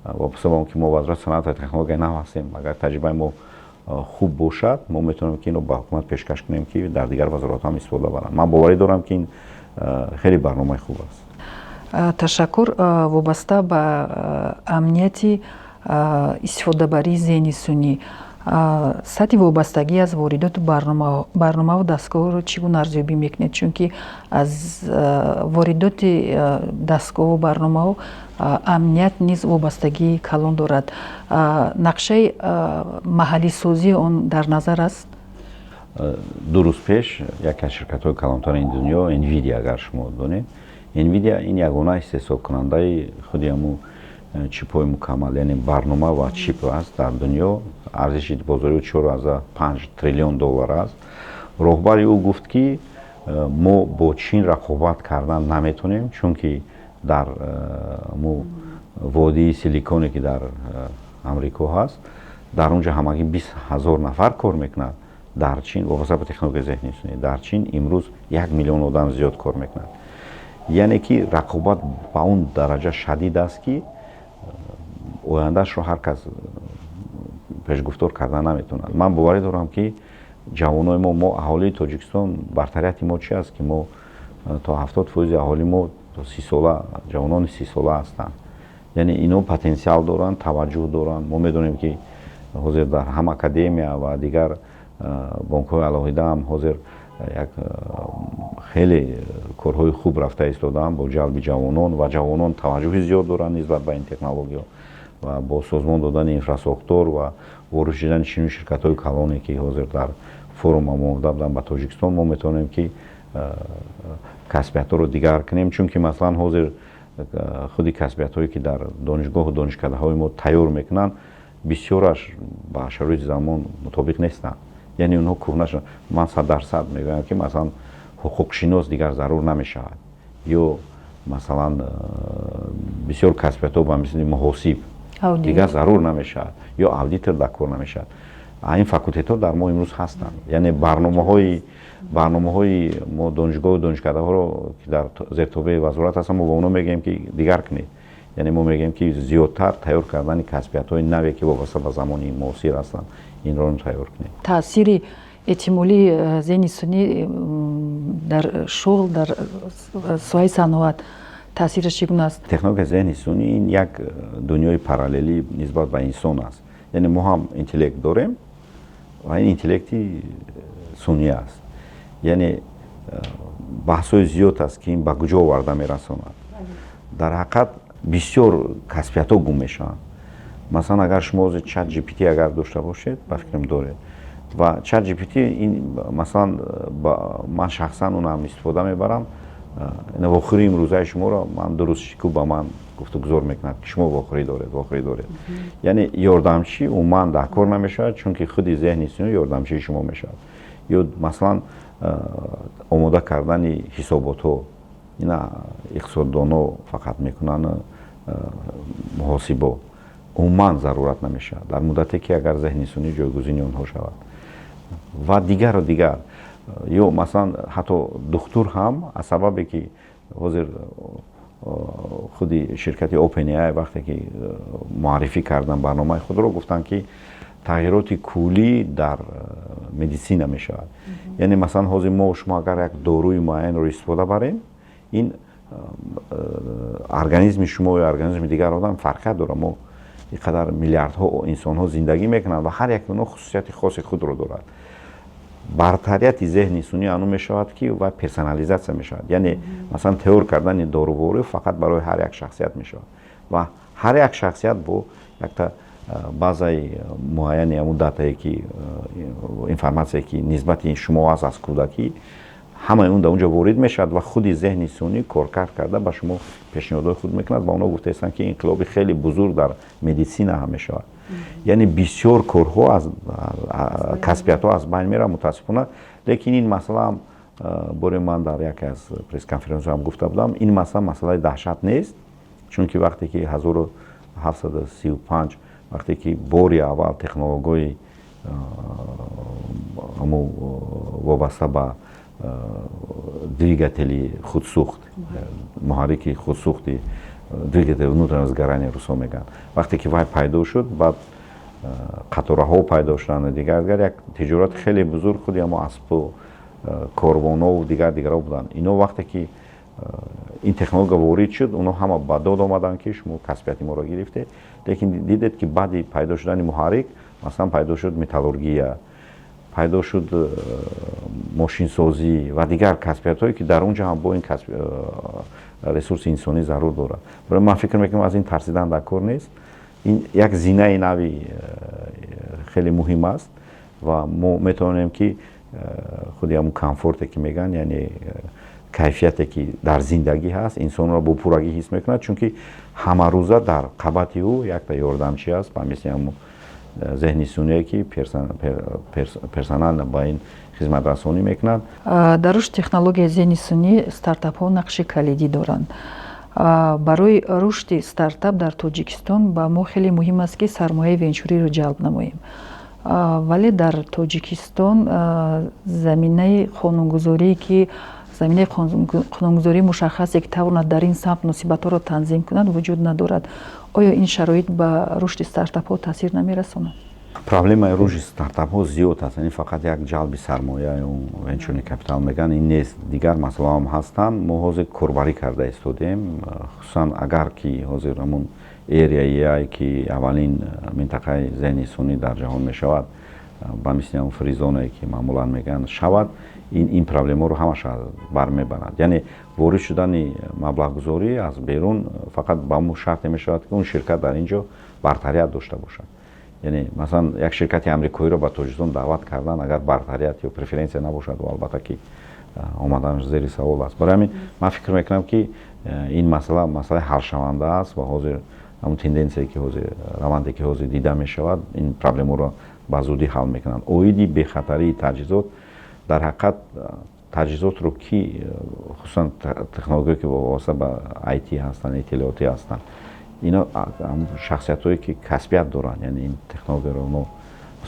вобаста ба он ки мо Вазорати саноат ва технологияи нав ҳастем, агар таҷрибаи мо хуб бошад, мо метавонем, ки инро ба ҳукумат пешкаш кунем, ки дар дигар вазоратҳо ҳам истифода баранд. Ман боварӣ дорам, ки ин хеле барномаи хуб аст. Ташаккур. Вобаста ба амнияти истифодабарии зеҳни сунъӣ, сатҳи вобастагӣ аз воридоту барномаву дастгоҳро чӣ гуна арзёбӣ мекунед? Чунки аз воридоти дастгоҳу барномаҳо амният низ вобастагии калон дорад. Нақшаи маҳаллисозии он дар назар аст? 2 рӯз пеш яке аз ширкатҳои калонтарини дунё, Nvidia, агар шумо донед, Nvidia ин ягона истеҳсолкунандаи худи ҳамун чипҳои мукаммал, яъне барнома ва чип аст дар дунё, арзиши бозории 4,5 триллион доллар аст. Роҳбари ӯ гуфт, ки мо бо Чин рақобат кардан наметонем, чунки дар му водии Силиконе, ки дар Амрико ҳаст, дар он ҷо ҳамагӣ 20 000 нафар кор мекунад. Дар Чин, вобаста ба технологияи зеҳни сунъӣ, дар Чин имрӯз 1 миллион одам зиёд кор мекунад. Яъне ки рақобат ба он дараҷа шадид аст, ки ояндаашро ҳар кас пешгуфтор карда наметавонад. Ман боварӣ дорам, ки ҷавонои мо, аҳолии Тоҷикистон, бартарияти мо чи аст, ки мо то 70% аҳолии мо 30 сола, ҷавонони 30 сола ҳастанд. Яъне ино потенсиал доранд, таваҷҷӯҳ доранд. Мо медонем, ки ҳозир дар ҳам академия ва дигар бонкҳои алоҳида ҳам ҳозир як хеле корҳои хуб рафта истодаанд бо ҷалби ҷавонон, ва ҷавонон таваҷҷӯҳи зиёд доранд нисбат ба ин технологиё. Ва бо созмон додани инфрасохтор ва ворид шудани чунин ширкатҳои калоне, ки ҳозир дар форум омода буданд ба Тоҷикистон, мо метавонем, ки касбиятҳоро дигар кунем. Чунки, масалан, ҳозир худи касбиятҳое, ки дар донишгоҳу донишкадаҳои мо тайёр мекунанд, бисёраш ба шароити замон мутобиқ нестанд, яъне онҳо кӯҳна шуданд. Ман 100% мегӯям, ки масалан ҳуқуқшинос дигар зарур намешавад ё масалан бисёр касбиятҳо ба мисли муҳосиб дигар зарур намешавад ё аудитор дар кор намешавад. Ин факултетҳо дар мо имрӯз ҳастанд. Яъне барномаҳои мо донишгоҳу донишкадаҳоро, ки дар зертобеи вазорат ҳастанд, мо ба онҳо мегӯем, ки дигар кунед. Яъне мо мегӯем, ки зиёдтар тайёр кардани касбиятҳои наве, ки вобаста ба замони муосир ҳастанд, инро тайёр кунед. Таъсири эҳтимолии зеҳни сунъӣ дар шуғл, дар соҳаи саноат таъсираш чӣ гуна аст? Технологияи зеҳни сунъӣ ин як дунёи параллелӣ нисбат ба инсон аст. Яъне мо ҳам интеллект дорем ва ин интеллекти сунъӣ аст. Яъне баҳсҳои зиёд аст, ки ин ба куҷо оварда мерасонад. Дар ҳақиқат бисёр касбиятҳо гум мешаванд. Масалан, агар шумо ҳозир Чат GPT агар дошта бошед, ба фикрам, доред, ва Чат GPT ин, масалан, ман шахсан онам истифода мебарам. Вохӯрии имрӯзаи шуморо ман дуруст шику ба ман гуфтугузор мекунад, ки шумо вохӯрӣ доред, вохӯрӣ доред. Яъне ёрдамчӣ умуман дар кор намешавад, чунки худи зеҳни сунъӣ ёрдамчии шумо мешавад. Ё масалан, омода кардани ҳисоботҳо, ина иқтисоддонҳо фақат мекунанд, муҳосибо умуман зарурат намешавад дар муддате, ки агар зеҳни сунъӣ ҷойгузини онҳо шавад ва дигару дигар. Ё масалан, ҳатто духтур ҳам, аз сабабе ки ҳозир худи ширкати OpenAI вақте ки муаррифӣ кардан барномаи худро, гуфтанд, ки тағйироти куллӣ дар медисина мешавад. Яъне масалан, ҳозир мо шумо агар як доруи муайянро истифода барем, ин организми шумо ё организми дигар одам фарқият дорад. Мо ин қадар миллиардҳо инсонҳо зиндагӣ мекунанд ва ҳар яке онҳо хусусияти хоси худро дорад. Бартарияти зеҳни сунъӣ ану мешавад, ки ва персонализатсия мешавад. Яъне масалан, тайёр кардани доруворӣ фақат барои ҳар як шахсият мешавад ва ҳар як шахсият бо якта базаи муайяни ҳамун датае, ки информатсияе, ки нисбати шумо аст аз кӯдакӣ, ҳамаи он дар он ҷо ворид мешавад ва худи зеҳни сунъӣ коркард карда, ба шумо пешниҳодҳои худ мекунад. Ва онҳо гуфтаистанд, ки инқилоби хеле бузург дар медисина ҳам мешавад. Яъне бисёр корҳо аз касбиятҳо аз байн меравад, мутаассифона. Лекин ин масъалаам боре ман дар яке аз пресс-конференсиҳо ҳам гуфта будам, ин масъала масъалаи даҳшат нест, чунки вақте ки 1735, вақте ки бори аввал технологияи ҳамун вобаста ба двигатели худсӯхт, муҳаррики худсӯхти, двигатель внутреннего сгорания русо мегӯянд, вақте ки вай пайдо шуд, баъд қатораҳо пайдо шуданд, дигар дигар, як тиҷорати хеле бузург, худи ҳамо аспу корвонҳову дигар дигарҳо буданд. Ино вақте ки ин технология ворид шуд, онҳо ҳама ба дод омаданд, ки шумо касбияти моро гирифтед. Лекин дидед, ки баъди пайдо шудани муҳаррик, масалан, пайдо шуд металлургия, пайдо шуд мошинсозӣ ва дигар касбиятҳое, ки дар он ҷо ҳам бо ин ресурси инсонӣ зарур дорад. Барои ман фикр мекунам, аз ин тарсидан дар кор нест. Ин як зинаи нави хеле муҳим аст ва мо метавонем, ки худи ҳамун комфорте, ки мегӯянд, яъне кайфияте, ки дар зиндагӣ ҳаст, инсонро бо пуррагӣ ҳис мекунад, чунки ҳамарӯза дар қабати ӯ якта ёрдамчӣ аст, ба мисли ҳамун зеҳни сунъие, ки персонально ба ин хизматрасонӣ мекунад. Дар рушди технологияи зеҳни сунъӣ стартапҳо нақши калидӣ доранд. Барои рушди стартап дар Тоҷикистон ба мо хеле муҳим аст, ки сармояи венчуриро ҷалб намоем. Вале дар Тоҷикистон заминаи қонунгузорие ки заминаи қонунгузории мушаххасе, ки тавонад дар ин самт муносибатҳоро танзим кунад, вуҷуд надорад. Оё ин шароит ба рушди стартапҳо таъсир намерасонад? Проблемаи рушди стартапҳо зиёд аст. Ин фақат як ҷалби сармоя, венчурный капитал мегӯянд, ин нест, дигар масъалаҳоам ҳастанд. Мо ҳозир корбарӣ карда истодем, хусусан агар ки ҳозир ҳамун Area AI, ки аввалин минтақаи зеҳни сунъӣ дар ҷаҳон мешавад, ба мисли ҳамун free zone ае, ки маъмулан мегӯянд, шавад, ин проблемаро ҳамаша бармебарад. Яъне ворид шудани маблағгузорӣ аз берун фақат ба ҳамун шарте мешавад, ки он ширкат дар ин ҷо бартарият дошта бошад. Яъне масалан, як ширкати амрикоиро ба Тоҷикистон даъват кардан, агар бартарият ё преференсия набошад, албатта ки омаданаш зери савол аст. Барои ҳамин ман фикр мекунам, ки ин масъала масъалаи ҳалшаванда аст ва ҳозир ҳамун тенденсие, ки ҳозир, раванде, ки ҳозир дида мешавад, ин проблемаро ба зудӣ ҳал мекунанд. Оиди бехатарии таҷҳизот, дар ҳақиқат таҷҳизотро ки, хусусан технологияе, ки вобаста ба IT ҳастанд, иттилоотӣ ҳастанд, ино шахсиятҳое, ки касбият доранд, яъне ин технологияро онҳо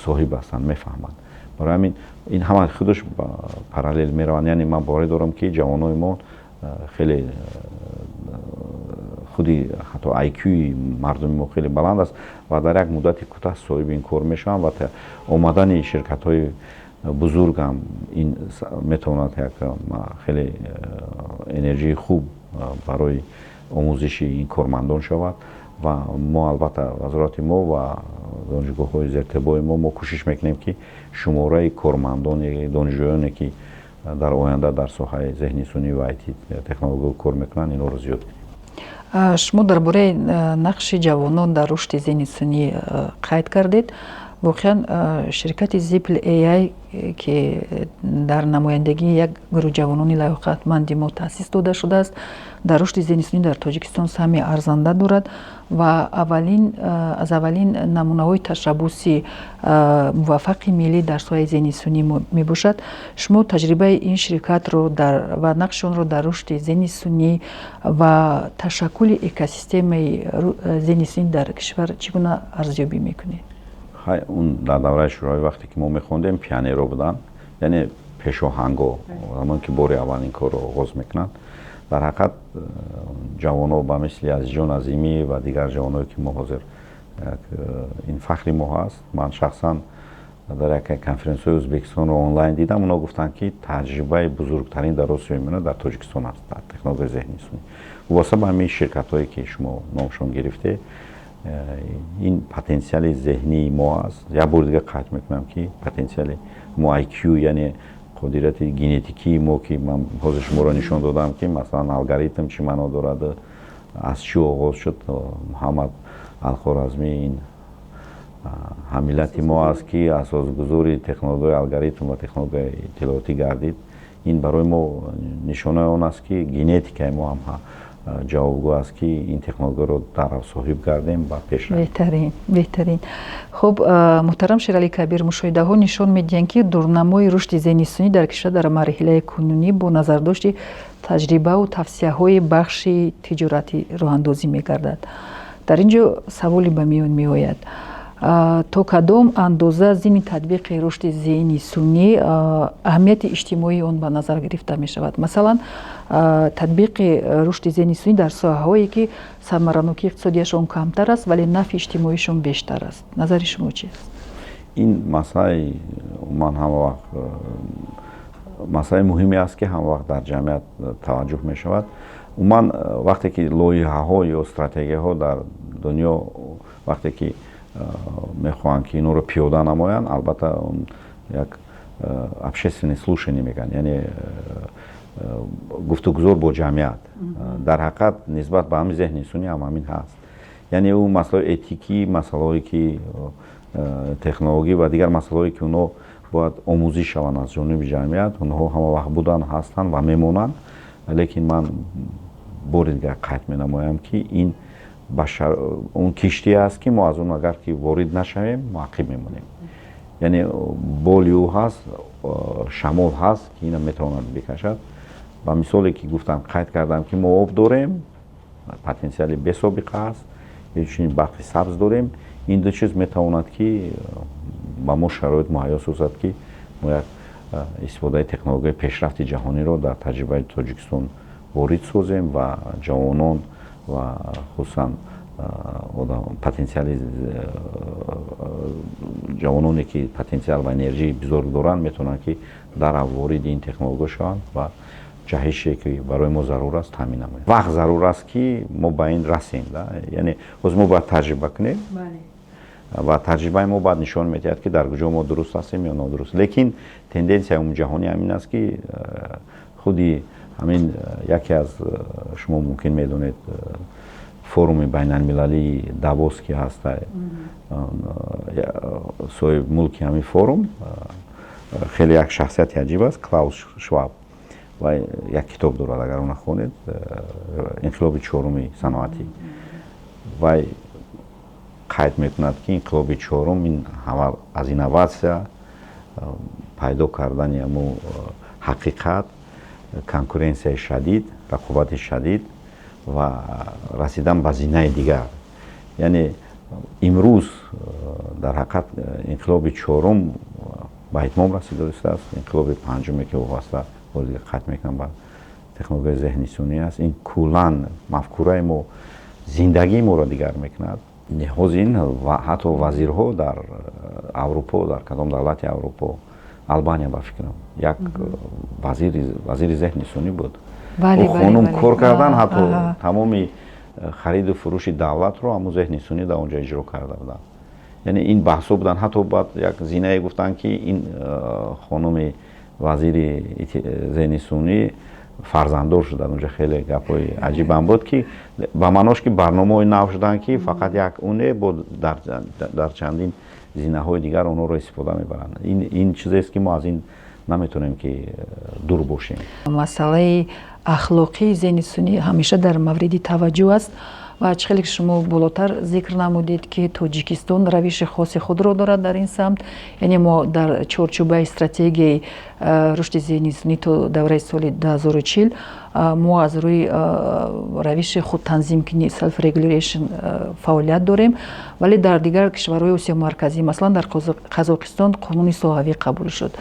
соҳиб ҳастанд, мефаҳманд. Барои ҳамин ин ҳама худаш параллел мераванд. Яъне ман боварӣ дорам, ки ҷавонои мо хеле, худи ҳатто IQ-и мардуми мо хеле баланд аст ва дар як муддати кӯтоҳ соҳиби ин кор мешаванд ва омадани ширкатҳои бузургам ин метавонад як хеле энергияи хуб барои омӯзиши ин кормандон шавад. Ва мо албатта, вазорати мо ва донишгоҳҳои зертабои мо кӯшиш мекунем, ки шумораи кормандони донишҷӯёне, ки дар оянда дар соҳаи зеҳни сунъӣ ва IT технология кор мекунанд, инҳоро зиёд кунем. Шумо дар бораи нақши ҷавонон дар рушди зеҳни сунъӣ қайд кардед. Воқеан, ширкати Zipl AI, ки дар намояндагии як гурӯҳ ҷавонони лаёқатманди мо таъсис дода шудааст, дар рушди зеҳни сунъӣ дар Тоҷикистон саҳми арзанда дорад ва аввалин аз аввалин намунаҳои ташаббуси муваффақи миллӣ дар соҳаи зеҳни сунъӣ мебошад. Шумо таҷрибаи ин ширкатро ва нақши онро дар рушди зеҳни сунъӣ ва ташаккули экосистемаи зеҳни сунъӣ дар кишвар чӣ гуна арзёбӣ мекунед? Хай, он дар давраи Шӯравӣ, вақте ки мо мехондем, пионерҳо буданд, яъне пешоҳанго, замоне ки бори аввал ин корро оғоз мекунанд. Дар ҳақиқат, ҷавонҳо ба мисли Азизҷон Азимӣ ва дигар ҷавонҳое, ки мо ҳозир, ин фахри мо ҳаст. Ман шахсан дар яке конференсияҳои Ӯзбекистонро онлайн дидам, онҳо гуфтанд, ки таҷрибаи бузургтарин дар Осиёи Миёна дар Тоҷикистон аст дар технологияи зеҳни сунъӣ. Вобаста ба ҳамин ширкатҳое, ки шумо номшон гирифте, ин потенсиали зеҳнии мо аст. Як бори дигар қайд мекунам, ки потенсиали мо, IQ, яъне қодирияти генетикии мо, ки ман ҳозир шуморо нишон додам, ки масалан алгоритм чӣ маъно дорад, аз чӣ оғоз шуд. Муҳаммад Алхоразмӣ, ин ҳаммиллати мо аст, ки асосгузори технологияи алгоритм ва технологияи иттилоотӣ гардид. Ин барои мо нишонаи он аст, ки генетикаи мо ҳам ҷавобгӯ аст, ки ин технологияро дар соҳиб гардем ва пеш. Беҳтарин, беҳтарин. Хуб, муҳтарам Шералӣ Кабир, мушоҳидаҳо нишон медиҳанд, ки дурнамои рушди зеҳни сунъӣ дар кишвар дар марҳилаи кунунӣ бо назардошти таҷрибаву тавсияҳои бахши тиҷоратӣ роҳандозӣ мегардад. Дар ин ҷо саволе ба миён меояд: то кадом андоза зимни татбиқи рушди зеҳни сунъӣ аҳамияти иҷтимоии он ба назар гирифта мешавад? Масалан, татбиқи рушди зеҳни сунъӣ дар соҳаҳое, ки самаранокии иқтисодияшон камтар аст, вале нафъи иҷтимоишон бештар аст. Назари шумо чист? Ин масъалаи ман ҳама вақт масъалаи муҳиме аст, ки ҳама вақт дар ҷамъият таваҷҷӯҳ мешавад. Умуман, вақте ки лоиҳаҳо ё стратегияҳо дар дунё, вақте ки мехоҳанд, ки инҳоро пиёда намоянд, албатта, як общественное слушание мекунанд, яъне гуфтугузор бо ҷамъият. Дар ҳақиқат, нисбат ба ҳамин зеҳни сунъӣ ҳам ҳамин ҳаст, яъне ӯ масъалаҳои этикӣ, масъалаҳое ки технологӣ ва дигар масъалаҳое, ки онҳо бояд омӯзиш шаванд аз ҷониби ҷамъият, онҳо ҳама вақт буданд, ҳастанд ва мемонанд. Лекин ман бори дигар қайд менамоям, ки ин он киштие аст, ки мо аз он агар ки ворид нашавем, мо ақиб мемонем. Яъне боли ӯ ҳаст, шамол ҳаст, ки ина метавонад бикашад. Ба мисоле ки гуфтам, қайд кардам, ки мо об дорем, потенсиали бесобиқа аст, инчунин барқи сабз дорем. Ин ду чиз метавонад, ки ба мо шароит муҳайё созад, ки мо як истифодаи технологияи пешрафти ҷаҳониро дар таҷрибаи Тоҷикистон ворид созем ва ҷавонон ва хусусан потенсиали ҷавононе, ки потенсиал ва энергияи бузург доранд, метавонанд, ки дар вориди ин технология шаванд ва ҷаҳише, ки барои мо зарур аст, таъмин намояд. Вақт зарур аст, ки мо ба ин расем. Яъне ҳозир мо бояд таҷриба кунем ва таҷрибаи мо бояд нишон медиҳад, ки дар куҷо мо дуруст ҳастем ё нодуруст. Лекин тенденсияи умумиҷаҳонӣ ҳамин аст, ки худи ҳамин яке аз, шумо мумкин медонед, форуми байналмилалии Давос, ки ҳаста, соҳиби мулки ҳамин форум хеле як шахсияти аҷиб аст, Клаус Шваб, ва як китоб дорад, агар она хонед, «Инқилоби чоруми саноатӣ». Вай қайд мекунад, ки инқилоби чорум ин аз инноватсия, пайдо кардани ҳамо ҳақиқат, конкуренсияи шадид, рақобати шадид ва расидан ба зинаи дигар. Яъне имрӯз дар ҳақиқат инқилоби чорум ба итмом расидааст. Инқилоби панҷуме, ки вобаста, қайд мекунам, ба технологияи зеҳни сунъӣ аст, ин куллан мафкураи мо, зиндагии моро дигар мекунад. Ҳозир ин ҳатто вазирҳо дар Аврупо, дар кадом давлати Аврупо, Албания ба фикрам, як вазири зеҳни сунъӣ буд. Хонум кор кардан, ҳатто тамоми хариду фурӯши давлатро ҳамун зеҳни сунъӣ дар он ҷо иҷро карда буданд. Яъне ин баҳсҳо буданд. Ҳатто баъд як зинае гуфтанд, ки ин хонуми вазири зеҳни сунъӣ фарзанддор шуд. Дар онҷо хеле гапҳои аҷибам буд, ки ба маънош, ки барномаҳои нав шуданд, ки фақат як уне бо дар чандин Зинаҳои дигар онҳоро истифода мебаранд. Ин чизест, ки мо аз ин наметавонем, ки дур бошем. Масъалаи ахлоқии зеҳни сунъӣ ҳамеша дар мавриди таваҷҷӯҳ аст ва чӣ хеле ки шумо болотар зикр намудед, ки Тоҷикистон равиши хоси худро дорад дар ин самт, яъне мо дар чорчӯбаи стратегияи рушди зеҳни сунъӣ то давраи соли 2040 мо аз рӯи равиши худтанзимкунӣ, self regulation, фаъолият дорем. Вале дар дигар кишварҳои Осиёи Марказӣ, масалан дар Қазоқистон, қонуни соҳавӣ қабул шуд,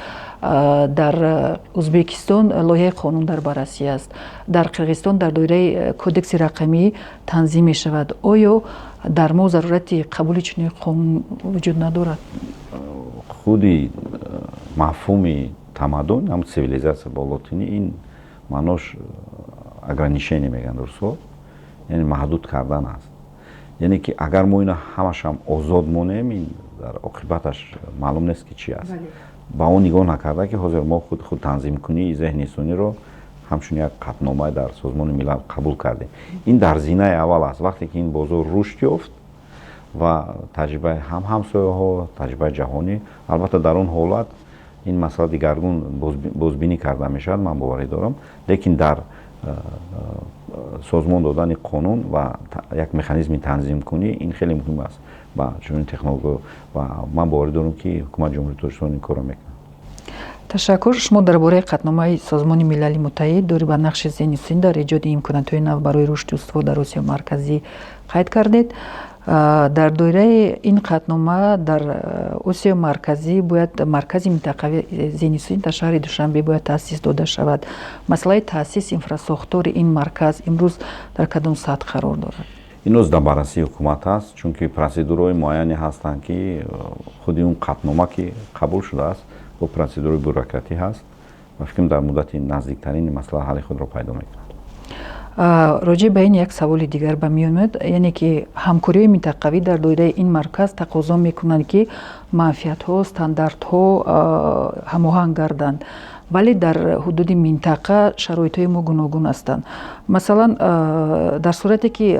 дар Узбекистон лоиҳаи қонун дар баррасӣ аст, дар Қирғизистон дар доираи кодекси рақамӣ танзим мешавад. Оё дар мо зарурати қабули чунин қонун вуҷуд надорад? Худи мафҳуми тамаддун ҳам, цивилизация бо лотинӣ, ин маънош ограничение мегӯянд русҳо, яъне маҳдуд кардан аст. Яъне ки агар мо ина ҳамашам озод монем, ин дар оқибаташ маълум нест, ки чӣ аст. Ба он нигоҳ накарда, ки ҳозир мо худ танзимкунии зеҳни сунъиро ҳамчун як қатънома дар Созмони Милал қабул кардем. Ин дар зинаи аввал аст. Вақте ки ин бозор рушд ёфт ва таҷрибаи ҳам ҳамсояҳо, таҷрибаи ҷаҳонӣ, албатта, дар он ҳолат ин масъала дигаргун бозбинӣ карда мешавад, ман боварӣ дорам. Лекин дар созмон додани қонун ва як механизми танзимкунӣ, ин хеле муҳим аст ба чунин технология ва ман боварӣ дорам, ки Ҳукумати Ҷумҳурии Тоҷикистон ин корро мекунад. Ташаккур. Шумо дар бораи қатъномаи Созмони Милали Муттаҳид доир ба нақши зеҳни сунъӣ дар эҷоди имкониятҳои нав барои рушди устувор дар Осиёи Марказӣ қайд кардед. Дар доираи ин қатънома дар Осиёи Марказӣ бояд маркази минтақавии зеҳни сунъӣ дар шаҳри Душанбе бояд таъсис дода шавад. Масъалаи таъсис инфрасохтори ин марказ имрӯз дар кадом сатҳ қарор дорад? Имрӯз дар баррасии ҳукумат аст, чунки процедураҳои муайяне ҳастанд, ки худи он қатънома, ки қабул шудааст, бо процедураи бюрократӣ ҳаст ва фикрам, дар муддати наздиктарин масъала ҳалли худро пайдо мекунад. Роҷеъ ба ин як саволи дигар ба миён меояд, яъне ки ҳамкориҳои минтақавӣ дар доираи ин марказ тақозо мекунанд, ки манфиатҳо, стандартҳо ҳамоҳанг гарданд, вале дар ҳудуди минтақа шароитҳои мо гуногун ҳастанд. Масалан, дар сурате ки,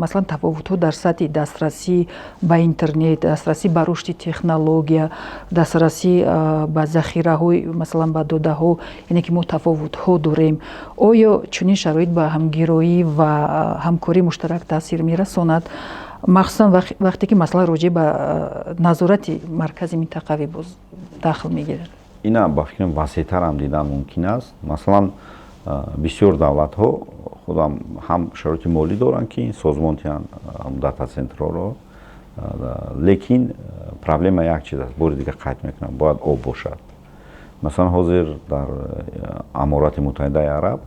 масалан, тафовутҳо дар сатҳи дастрасӣ ба интернет, дастрасӣ ба рушди технология, дастрасӣ ба захираҳои, масалан, ба додаҳо, яъне ки мо тафовутҳо дорем, оё чунин шароит ба ҳамгироӣ ва ҳамкории муштарак таъсир мерасонад, махсусан вақте ки масъала роҷеъ ба назорати маркази минтақавӣ боз дахл мегирад? Ина ба фикрам, васеътарам дидан мумкин аст. Масалан, бисёр давлатҳо худам ҳам шароити молӣ доранд, ки созмон диҳанд дата-центрҳоро, лекин проблема як чиз аст, бори дигар қайд мекунам: бояд об бошад. Масалан, ҳозир дар Аморати Муттаҳидаи Араб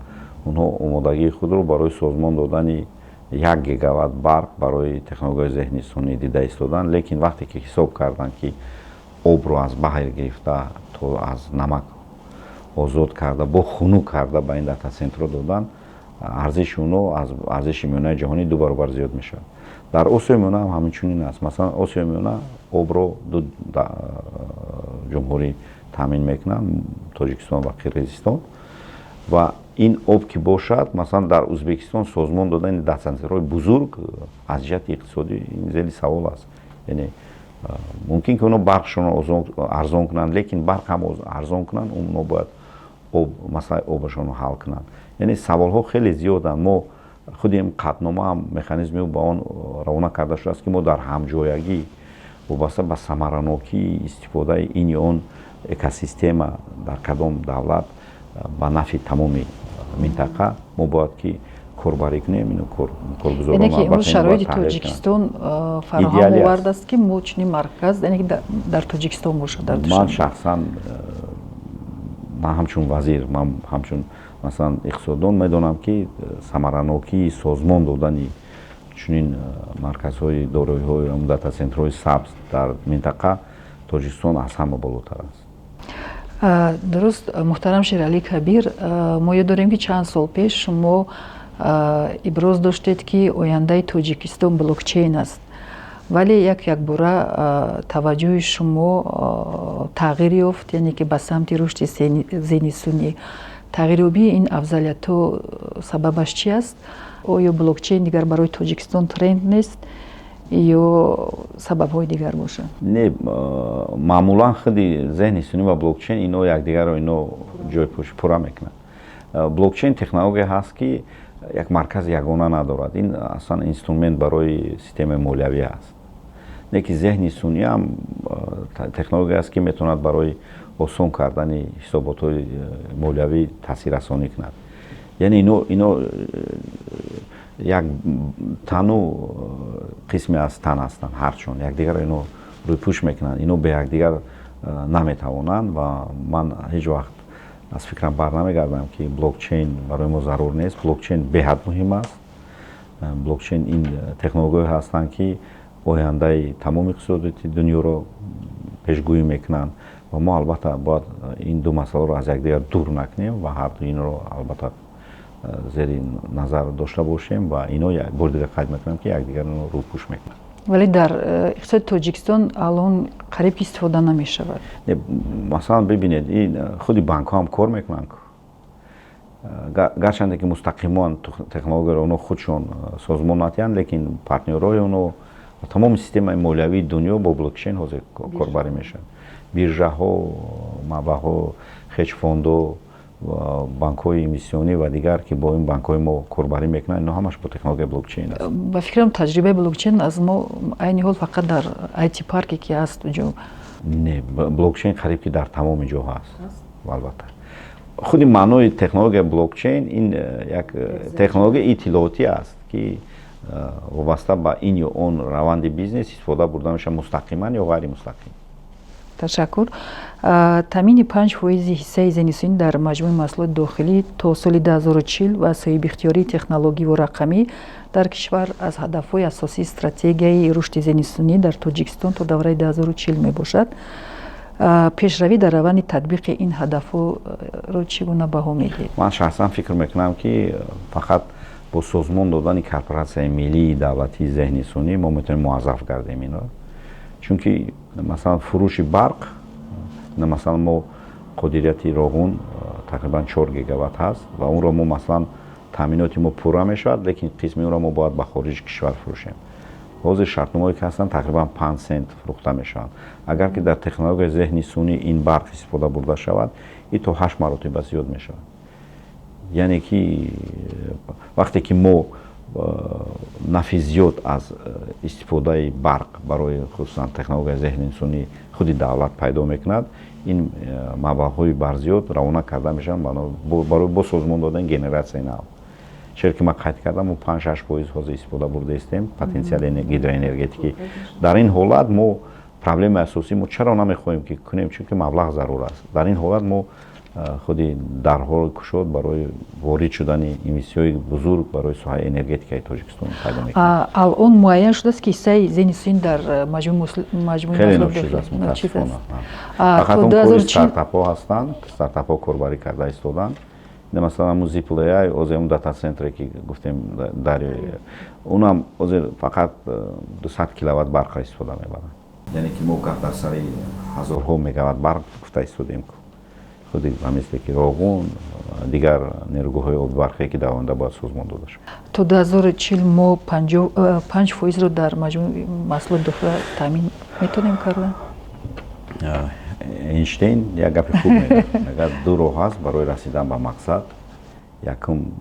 онҳо омодагии худро барои созмон додани 1 гигаватт барқ барои технологияи зеҳни сунъӣ дида истоданд. Лекин вақте ки ҳисоб карданд, ки обро аз баҳр гирифта то аз намак озод карда, бо хунук карда ба ин дата-центрҳо додан, арзиши онҳо аз арзиши миёнаи ҷаҳонӣ ду баробар зиёд мешавад. Дар Осиёи Миёна ҳам ҳаминчунин аст. Масалан, Осиёи Миёна обро ду ҷумҳурӣ таъмин мекунанд: Тоҷикистон ва Қирғизистон. Ва ин об ки бошад, масалан, дар Узбекистон созмон додани дата-центрҳои бузург аз ҷиҳати иқтисодӣ ин зери савол аст. Яъне мумкин ки онҳо барқшонро арзон кунанд, лекин барқ ҳам арзон кунанд, онҳо бояд об, масъалаи обашонро ҳал кунанд. Яъне саволҳо хеле зиёданд. Мо худи ин қатънома ҳам механизми ба он равона карда шудааст, ки мо дар ҳамҷоягӣ вобаста ба самаранокии истифодаи ин ё он экосистема дар кадом давлат ба нафъи тамоми минтақа мо бояд ки корбарӣ кунем. Ино коргузорон Яъне ки имрӯз шароити Тоҷикистон фароҳам овардааст, ки мо чунин марказ, яъне ки дар Тоҷикистон бошад, дар Ман шахсан, ман ҳамчун вазир, ман ҳамчун, масалан, иқтисоддон медонам, ки самаранокии созмон додани чунин марказҳои дороиҳои дата-центрҳои сабз дар минтақа Тоҷикистон аз ҳама болотар аст. Дуруст. Муҳтарам Шералӣ Кабир, мо ёд дорем, ки чанд сол пеш шумо иброз доштед, ки ояндаи Тоҷикистон блокчейн аст, вале як якбора таваҷҷӯҳи шумо тағйир ёфт, яъне ки ба самти рушди зеҳни сунъӣ. Тағйирёбии ин афзалиятҳо сабабаш чи аст? Оё блокчейн дигар барои Тоҷикистон тренд нест? Ё сабабҳои дигар бошад? Не, маъмулан худи зеҳни сунъӣ ва блокчейн ино якдигарро ино ҷойпӯш пурра мекунанд. Блокчейн технология ҳаст, ки як маркази ягона надорад. Ин аслан инструмент барои системаи молиявӣ аст. Не ки зеҳни сунъӣ ҳам технология аст, ки метавонад барои осон кардани ҳисоботҳои молиявӣ таъсиррасонӣ кунад. Яъне ино як тану қисме аз тан ҳастанд, ҳарчун якдигарро ино рӯйпӯш мекунанд, ино бе якдигар наметавонанд. Ва ман ҳеҷ вақт аз фикрам бар намегардам, ки блокчейн барои мо зарур нест. Блокчейн беҳад муҳим аст. Блокчейн ин технологияҳое ҳастанд, ки ояндаи тамоми иқтисодиёти дунёро пешгӯӣ мекунанд, ва мо албатта бояд ин ду масъаларо аз якдигар дур накунем ва ҳарду инро албатта зери назар дошта бошем. Ва ино, бори дигар қайд мекунам, ки якдигарро рӯпӯш мекунанд. Вале дар иқтисоди Тоҷикистон алон қариб ки истифода намешавад. Масалан, бибинед, ин худи банкҳо ҳам кор мекунанд, гарчанде ки мустақиман технологияро оно худшон созмон надиҳанд, лекин партнёрҳои оно, тамоми системаи молиявии дунё бо блокчейн ҳозир корбарӣ мешавад. Биржаҳо, маблағҳо, хедж фондо, банкҳои инвеститсионӣ ва дигар, ки бо ин банкҳои мо корбарӣ мекунанд, ино ҳамаш бо технологияи блокчейн аст. Ба фикрам, таҷрибаи блокчейн аз мо айни ҳол фақат дар IT парке ки ҳаст ҷо. Не, блокчейн қариб ки дар тамоми ҷо ҳаст. Албатта, худи маънои технологияи блокчейн ин як технологияи иттилоотӣ аст, ки вобаста ба ин ё он раванди бизнес истифода бурда мешавад, мустақиман ё ғайримустақим. Ташаккур. Таъмини 5 фоизи ҳиссаи зеҳни сунъӣ дар маҷмӯи маҳсулоти дохилӣ то соли 2040 ва соҳибихтиёрии технологиву рақамӣ дар кишвар аз ҳадафҳои асосии стратегияи рушди зеҳни сунъӣ дар Тоҷикистон то давраи 2040 мебошад. Пешравӣ дар раванди татбиқи ин ҳадафҳоро чӣ гуна баҳо медиҳед? Ман шахсан фикр мекунам, ки фақат бо созмон додани корпоратсияи миллии давлатии зеҳни сунъӣ мо метавонем муваззаф гардем инро. Чунки, масалан, фурӯши барқ, масалан, мо қодирияти Роғун тақрибан 4 гигаватт ҳаст ва онро мо, масалан, таъминоти мо пурра мешавад, лекин қисми онро мо бояд ба хориҷи кишвар фурӯшем. Ҳозир шартномаое ки ҳастанд, тақрибан 5 сент фурӯхта мешаванд. Агар ки дар технологияи зеҳни сунъӣ ин барқ истифода бурда шавад, ин то ҳашт маротиба зиёд мешавад. Яъне ки вақте ки мо нафи зиёд аз истифодаи барқ барои хусусан технологияи зеҳни сунъӣ худи давлат пайдо мекунад, ин маблағҳои барзиёд равона карда мешаванд барои бо созмон додани генератсияи нав. Черо ки ман қайд кардам, мо 5-6 фоиз ҳозир истифода бурда истем потенсиали гидроэнергетикӣ. Дар ин ҳолат мо проблемаи асосӣ, мо чаро намехоҳем ки кунем? Чунки маблағ зарур аст. Дар ин ҳолат мо худи дарҳоро кушод барои ворид шудани инвеститсияҳои бузург барои соҳаи энергетикаи Тоҷикистон пайдо мекунем. Алон муайян шудааст, ки ҳиссаи зеҳни сунъӣ дар маҷмӯи Хеле ночиз аст, мутаассифона. Фақат он кори стартапҳо ҳастанд, стартапҳо корбарӣ карда истоданд. Масалан, ҳамун Zipl AI, ҳозир ҳамун дата-центре, ки гуфтем, дар унам ҳозир фақат 200 киловатт барқро истифода мебаранд. Яъне ки мо гап дар сари ҳазорҳо мегаватт барқ гуфта истодем, худи ба мисле ки Роғун, дигар нерӯгоҳҳои оббарқие, ки дар оянда бояд созмон дода шавад. То 2040 мо 5 фоизро дар маҷмӯи маҳсулоти дохила таъмин метавонем кардан? Эйнштейн як гапи хуб мегӯяд, мегӯяд: ду роҳ ҳаст барои расидан ба мақсад. Якум,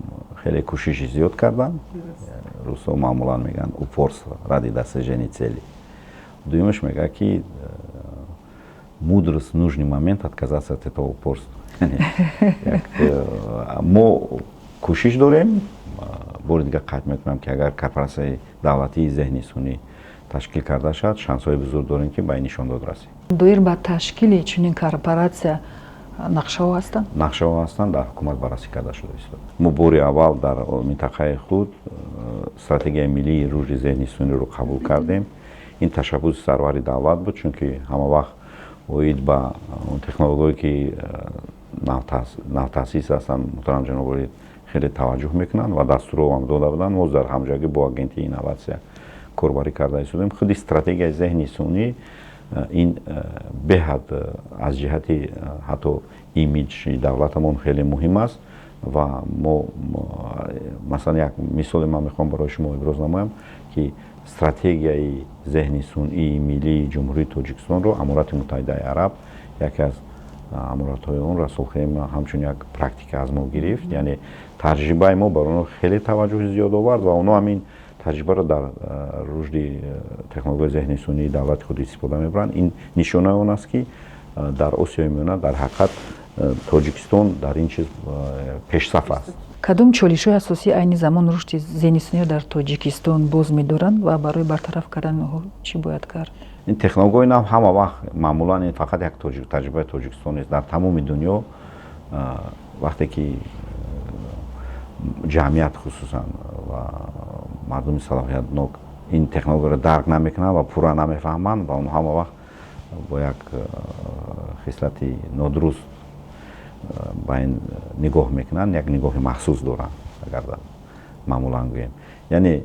хеле кӯшиши зиёд кардан, русҳо маъмулан мегӯянд упорство ради достижения цели. Дуюмаш, мегӯяд, ки мудрость — нужный момент отказаться от этого упорства. Мо кӯшиш дорем. Бори дигар қайд мекунам, ки агар корпоратсияи давлатии зеҳни сунъӣ ташкил карда шавад, шансҳои бузург дорем, ки ба ин нишондод расем. Доир ба ташкили чунин корпоратсия нақшаҳо ҳастанд? Нақшаҳо ҳастанд, дар ҳукумат баррасӣ карда шуда истод. Мо бори аввал дар минтақаи худ стратегияи миллии рушди зеҳни сунъиро қабул кардем. Ин ташаббуси сарвари давлат буд, чунки ҳама вақт оид ба технологияе, ки навтаъсис ҳастанд, муҳтарам ҷаноб хеле таваҷҷӯҳ мекунанд ва дастурҳо дода буданд. Мо дар ҳамҷоягӣ бо Агентии инноватсия корбарӣ карда истодем. Худи стратегияи зеҳни сунъӣ ин беҳад аз ҷиҳати ҳатто имиҷи давлатамон хеле муҳим аст. Ва мо, масалан, як мисоле ман мехоҳам барои шумо иброз намоям, ки стратегияи зеҳни сунъии миллии Ҷумҳурии Тоҷикистонро Аморати Муттаҳидаи Араб, яке аз аморатҳои он, Расулхема, ҳамчун як практика аз мо гирифт. Яъне таҷрибаи мо бар онҳо хеле таваҷҷӯҳи зиёд овард ва онҳо ҳамин таҷрибаро дар рушди технологияи зеҳни сунъии давлати худ истифода мебаранд. Ин нишонаи он аст, ки дар Осиёи Миёна дар ҳақиқат Тоҷикистон дар ин чиз пешсаф аст. Кадом чолишҳои асосӣ айни замон рушди зеҳни сунъиро дар Тоҷикистон боз медоранд ва барои бартараф кардани онҳо чӣ бояд кард? Ин технологияи нав ҳама вақт, маъмулан, ин фақат як таҷрибаи Тоҷикистон нест, дар тамоми дунё вақте ки ҷамъият, хусусан ва мардуми салоҳиятнок, ин технологияро дарк намекунанд ва пурра намефаҳманд ва онҳо ҳама вақт бо як хислати нодуруст ба ин нигоҳ мекунанд, як нигоҳи махсус доранд, агар маъмулан гӯем. Яъне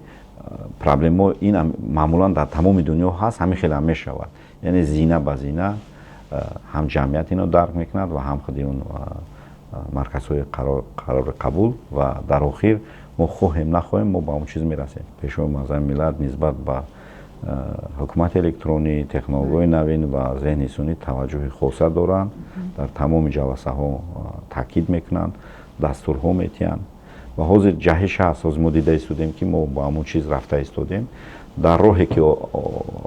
проблемо ин маъмулан дар тамоми дунё ҳаст, ҳамин хелам мешавад. Яъне зина ба зина ҳам ҷамъият ино дарк мекунад ва ҳам худи он марказҳои қарори қабул ва дар охир мо, хоҳем нахоҳем, мо ба он чиз мерасем. Пешвои муаззами миллат нисбат ба ҳукумати электронӣ, технологияи навин ва зеҳни сунъӣ таваҷҷӯҳи хоса доранд, дар тамоми ҷаласаҳо таъкид мекунанд, дастурҳо метиҳанд ва ҳозир ҷаҳиш ҳаст. Ҳозир мо дида истодем, ки мо ба ҳамон чиз рафта истодем. Дар роҳе ки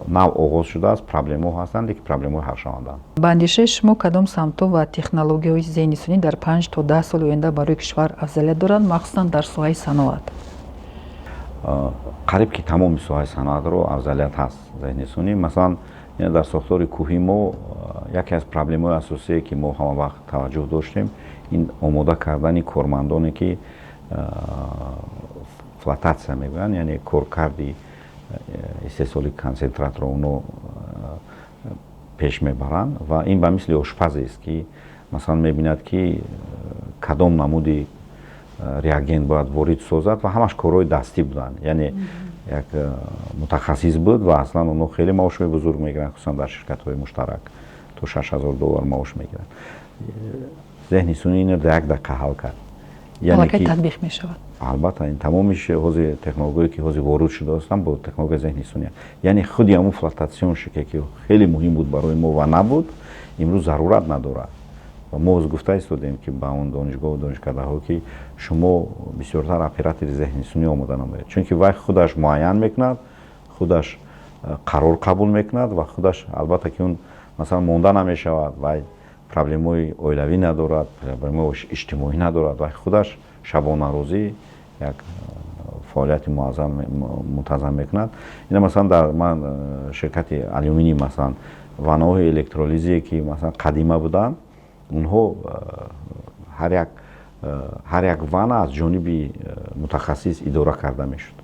нав оғоз шудааст, проблемаҳо ҳастанд, лекин проблемаҳои ҳалшавандаанд. Ба андешаи шумо, кадом самтҳо ва технологияҳои зеҳни сунъӣ дар 5 то 10 соли оянда барои кишвар афзалият доранд, махсусан дар соҳаи саноат? Қариб ки тамоми соҳаи саноатро афзалият ҳаст зеҳни сунъӣ. Масалан, дар сохтори кӯҳи мо яке аз проблемаҳои асосие, ки мо ҳама вақт таваҷҷӯҳ доштем, ин омода кардани кормандоне, ки флотатсия мегӯянд, яъне коркарди истеҳсоли консентратро оно пеш мебаранд. Ва ин ба мисли ошпазест, ки, масалан, мебинад, ки кадом намуди реагент бояд ворид созад, ва ҳамаш корҳои дастӣ буданд. Яъне як мутахассис буд ва аслан онҳо хеле маошҳои бузург мегиранд, хусусан дар ширкатҳои муштарак то 6000 доллар маош мегиранд. Зеҳни сунъӣ инро дар як дақиқа ҳал кард. Аллакай татбиқ мешавад? Албатта, ин тамоми ҳозир технологияе, ки ҳозир ворид шуда ҳастанд, бо технологияи зеҳни сунъӣ. Яъне худи ҳамун флотационщик е, ки хеле муҳим буд барои мо ва набуд, имрӯз зарурат надорад. Ва мо гуфта истодем, ки ба он донишгоҳу донишкадаҳо, ки шумо бисёртар оператори зеҳни сунъӣ омода намоед, чунки вай худаш муайян мекунад, худаш қарор қабул мекунад ва худаш, албатта, ки он, масалан, монда намешавад, вай проблемаҳои оилавӣ надорад, проблемаҳои иҷтимоӣ надорад, вай худаш шабонарӯзӣ як фаъолияти муаззам, мунтазам мекунад. Ина, масалан, дар ман ширкати алюминий, масалан, ваннаҳои электролизие, ки, масалан, қадима буданд, онҳо ҳар як ванна аз ҷониби мутахассис идора карда мешуд.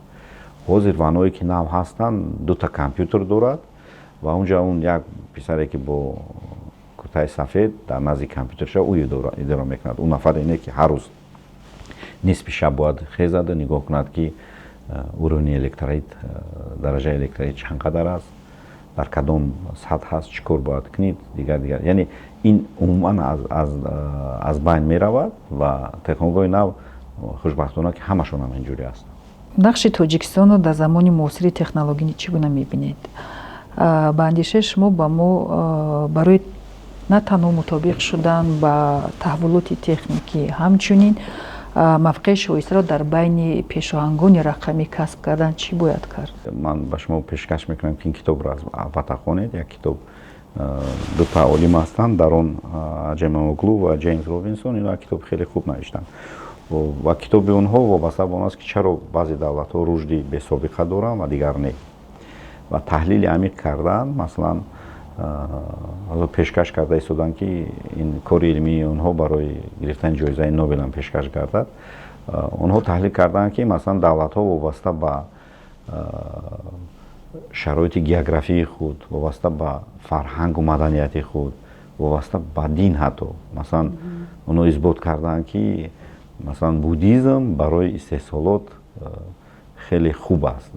Ҳозир ваннаое, ки нав ҳастанд, дута компютер дорад ва унҷа он як писаре, ки бо куртаи сафед дар назди компютер шава, ӯ идора мекунад. Ӯ нафаре не, ки ҳар рӯз нисфи шаб бояд хезаду нигоҳ кунад, ки уровни электролит, дараҷаи электролит чанд қадар аст, дар кадом сатҳ аст, чӣ кор бояд кунед, дигар дигар. Яъне ин умуман аз байн меравад ва технологияи нав, хушбахтона, ки ҳамашон ҳам инҷурӣ ҳастанд. Нақши Тоҷикистонро дар замони муосири технологӣ чӣ гуна мебинед? Ба андешаи шумо, ба мо барои на танҳо мутобиқ шудан ба таҳаввулоти техникӣ, ҳамчунин мавқеи шоистаро дар байни пешоҳангони рақамӣ касб кардан чӣ бояд кард? Ман ба шумо пешкаш мекунам, ки ин китобро албатта хонед. Як китоб, дута олим ҳастанд дар он, Аҷемоглу ва Ҷеймс Робинсон, ино як китоби хеле хуб навиштанд ва китоби онҳо вобаста ба он аст, ки чаро баъзе давлатҳо рушди бесобиқа доранд ва дигар не, ва таҳлили амиқ кардан. Масалан, пешкаш карда истоданд, ки ин кори илмии онҳо барои гирифтани ҷоизаи Нобелам пешкаш гардад. Онҳо таҳлил карданд, ки, масалан, давлатҳо вобаста ба шароити географии худ, вобаста ба фарҳангу маданияти худ, вобаста ба дин ҳатто. Масалан, онҳо исбот карданд, ки, масалан, буддизм барои истеҳсолот хеле хуб аст,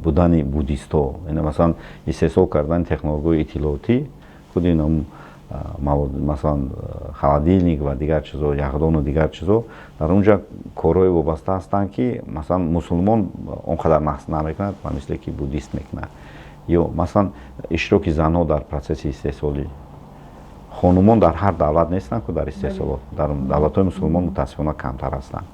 будани буддистҳо, масалан, истеҳсол кардани технологияи иттилоотӣ, худи ин Масалан, холодильник ва дигар чизо, яхдону дигар чизо. Дар он ҷа корҳои вобаста ҳастанд, ки, масалан, мусулмон он қадар нақс намекунад, ба мисле ки буддист мекунад. Ё, масалан, иштироки занҳо дар процесси истеҳсолӣ. Хонумон дар ҳар давлат нестанд ку дар истеҳсолот, дар давлатҳои мусулмон мутаассифона камтар ҳастанд.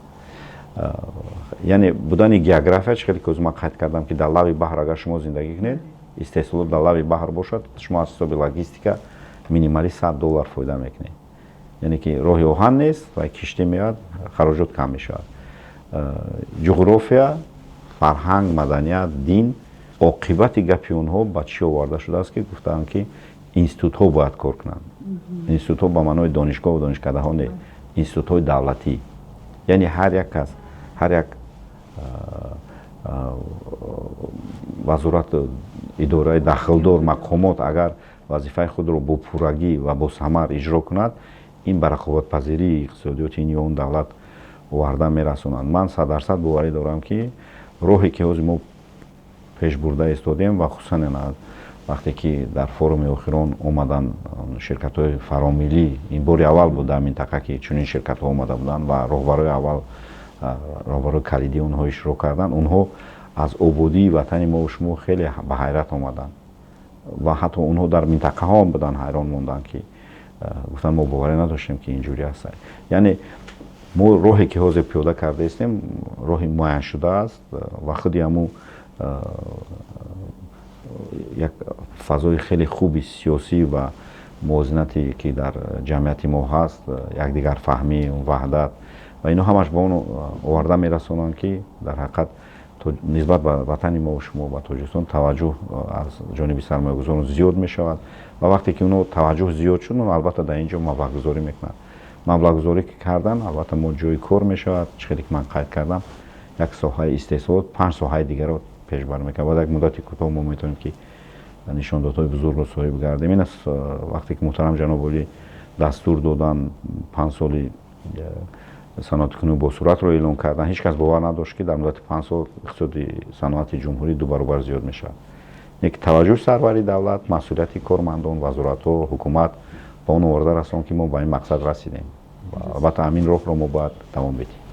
Яъне будани география, чӣ хеле ки ман қайд кардам, ки дар лаби баҳр агар шумо зиндагӣ кунед, истеҳсолот дар лаби баҳр бошад, шумо аз ҳисоби логистика минималӣ 100 доллар фоида мекунед. Яъне ки роҳи оҳан нест ва киштӣ меояд, хароҷот кам мешавад. Ҷуғрофия, фарҳанг, маданият, дин. Оқибати гапи онҳо ба чӣ оварда шудааст, ки гуфтаанд, ки институтҳо бояд кор кунанд. Институтҳо ба маънои донишгоҳу донишкадаҳо не, институтҳои давлатӣ. Яъне ҳар як кас, ҳар як вазорат, идораи дахлдор, мақомот агар вазифаи худро бо пуррагӣ ва бо самар иҷро кунад, ин ба рақобатпазирии иқтисодиёти ин ё он давлат оварда мерасонад. Ман 100% боварӣ дорам, ки роҳе ки ҳозир мо пеш бурда истодем ва хусусан вақте ки дар форуми охирон омадан ширкатҳои фаромиллӣ, ин бори аввал буд дар минтақа, ки чунин ширкатҳо омада буданд ва роҳбарои аввал, роҳбарои калидии онҳо иштирок карданд. Онҳо аз ободии ватани мо шумо хеле ба ҳайрат омаданд ва ҳатто онҳо дар минтақаҳо буданд, ҳайрон монданд, ки гуфтанд, мо боварӣ надоштем, ки инҷурӣ аст. Яъне мо роҳе ки ҳозир пиёда карда истем, роҳи муайяншуда аст ва худи ҳамун як фазои хеле хуби сиёсӣ ва мувозинате, ки дар ҷамъияти мо ҳаст, якдигарфаҳмӣ, ваҳдат ва ино ҳамаш ба он оварда мерасонанд, ки дар ҳақиқат нисбат ба ватани мо шумо, ба Тоҷикистон, таваҷҷӯҳ аз ҷониби сармоягузорон зиёд мешавад. Ва вақте ки онҳо таваҷҷӯҳ зиёд шуд, албатта, дар ин ҷо маблағгузорӣ мекунанд. Маблағгузорӣ ки кардан, албатта, мо ҷои кор мешавад. Чӣ хеле ки ман қайд кардам, як соҳаи истеҳсолот панҷ соҳаи дигарро пешбар мекунад. Баъд як муддати кӯтоҳ мо метавонем, ки нишондодҳои бузургро соҳиб гардем. Ин аст, вақте ки муҳтарам ҷаноби олӣ дастур додан, 5 соли саноаткунӣ босуръатро эълон кардан, ҳеҷ кас бовар надошт, ки дар муддати 5 сол иқтисоди саноати ҷумҳурӣ ду баробар зиёд мешавад. Ки таваҷҷӯҳи сарвари давлат, масъулияти кормандон, вазоратҳо, ҳукумат ба он оварда расон, ки мо ба ин мақсад расидем. Албатта, ҳамин роҳро мо бояд давом бидиҳем.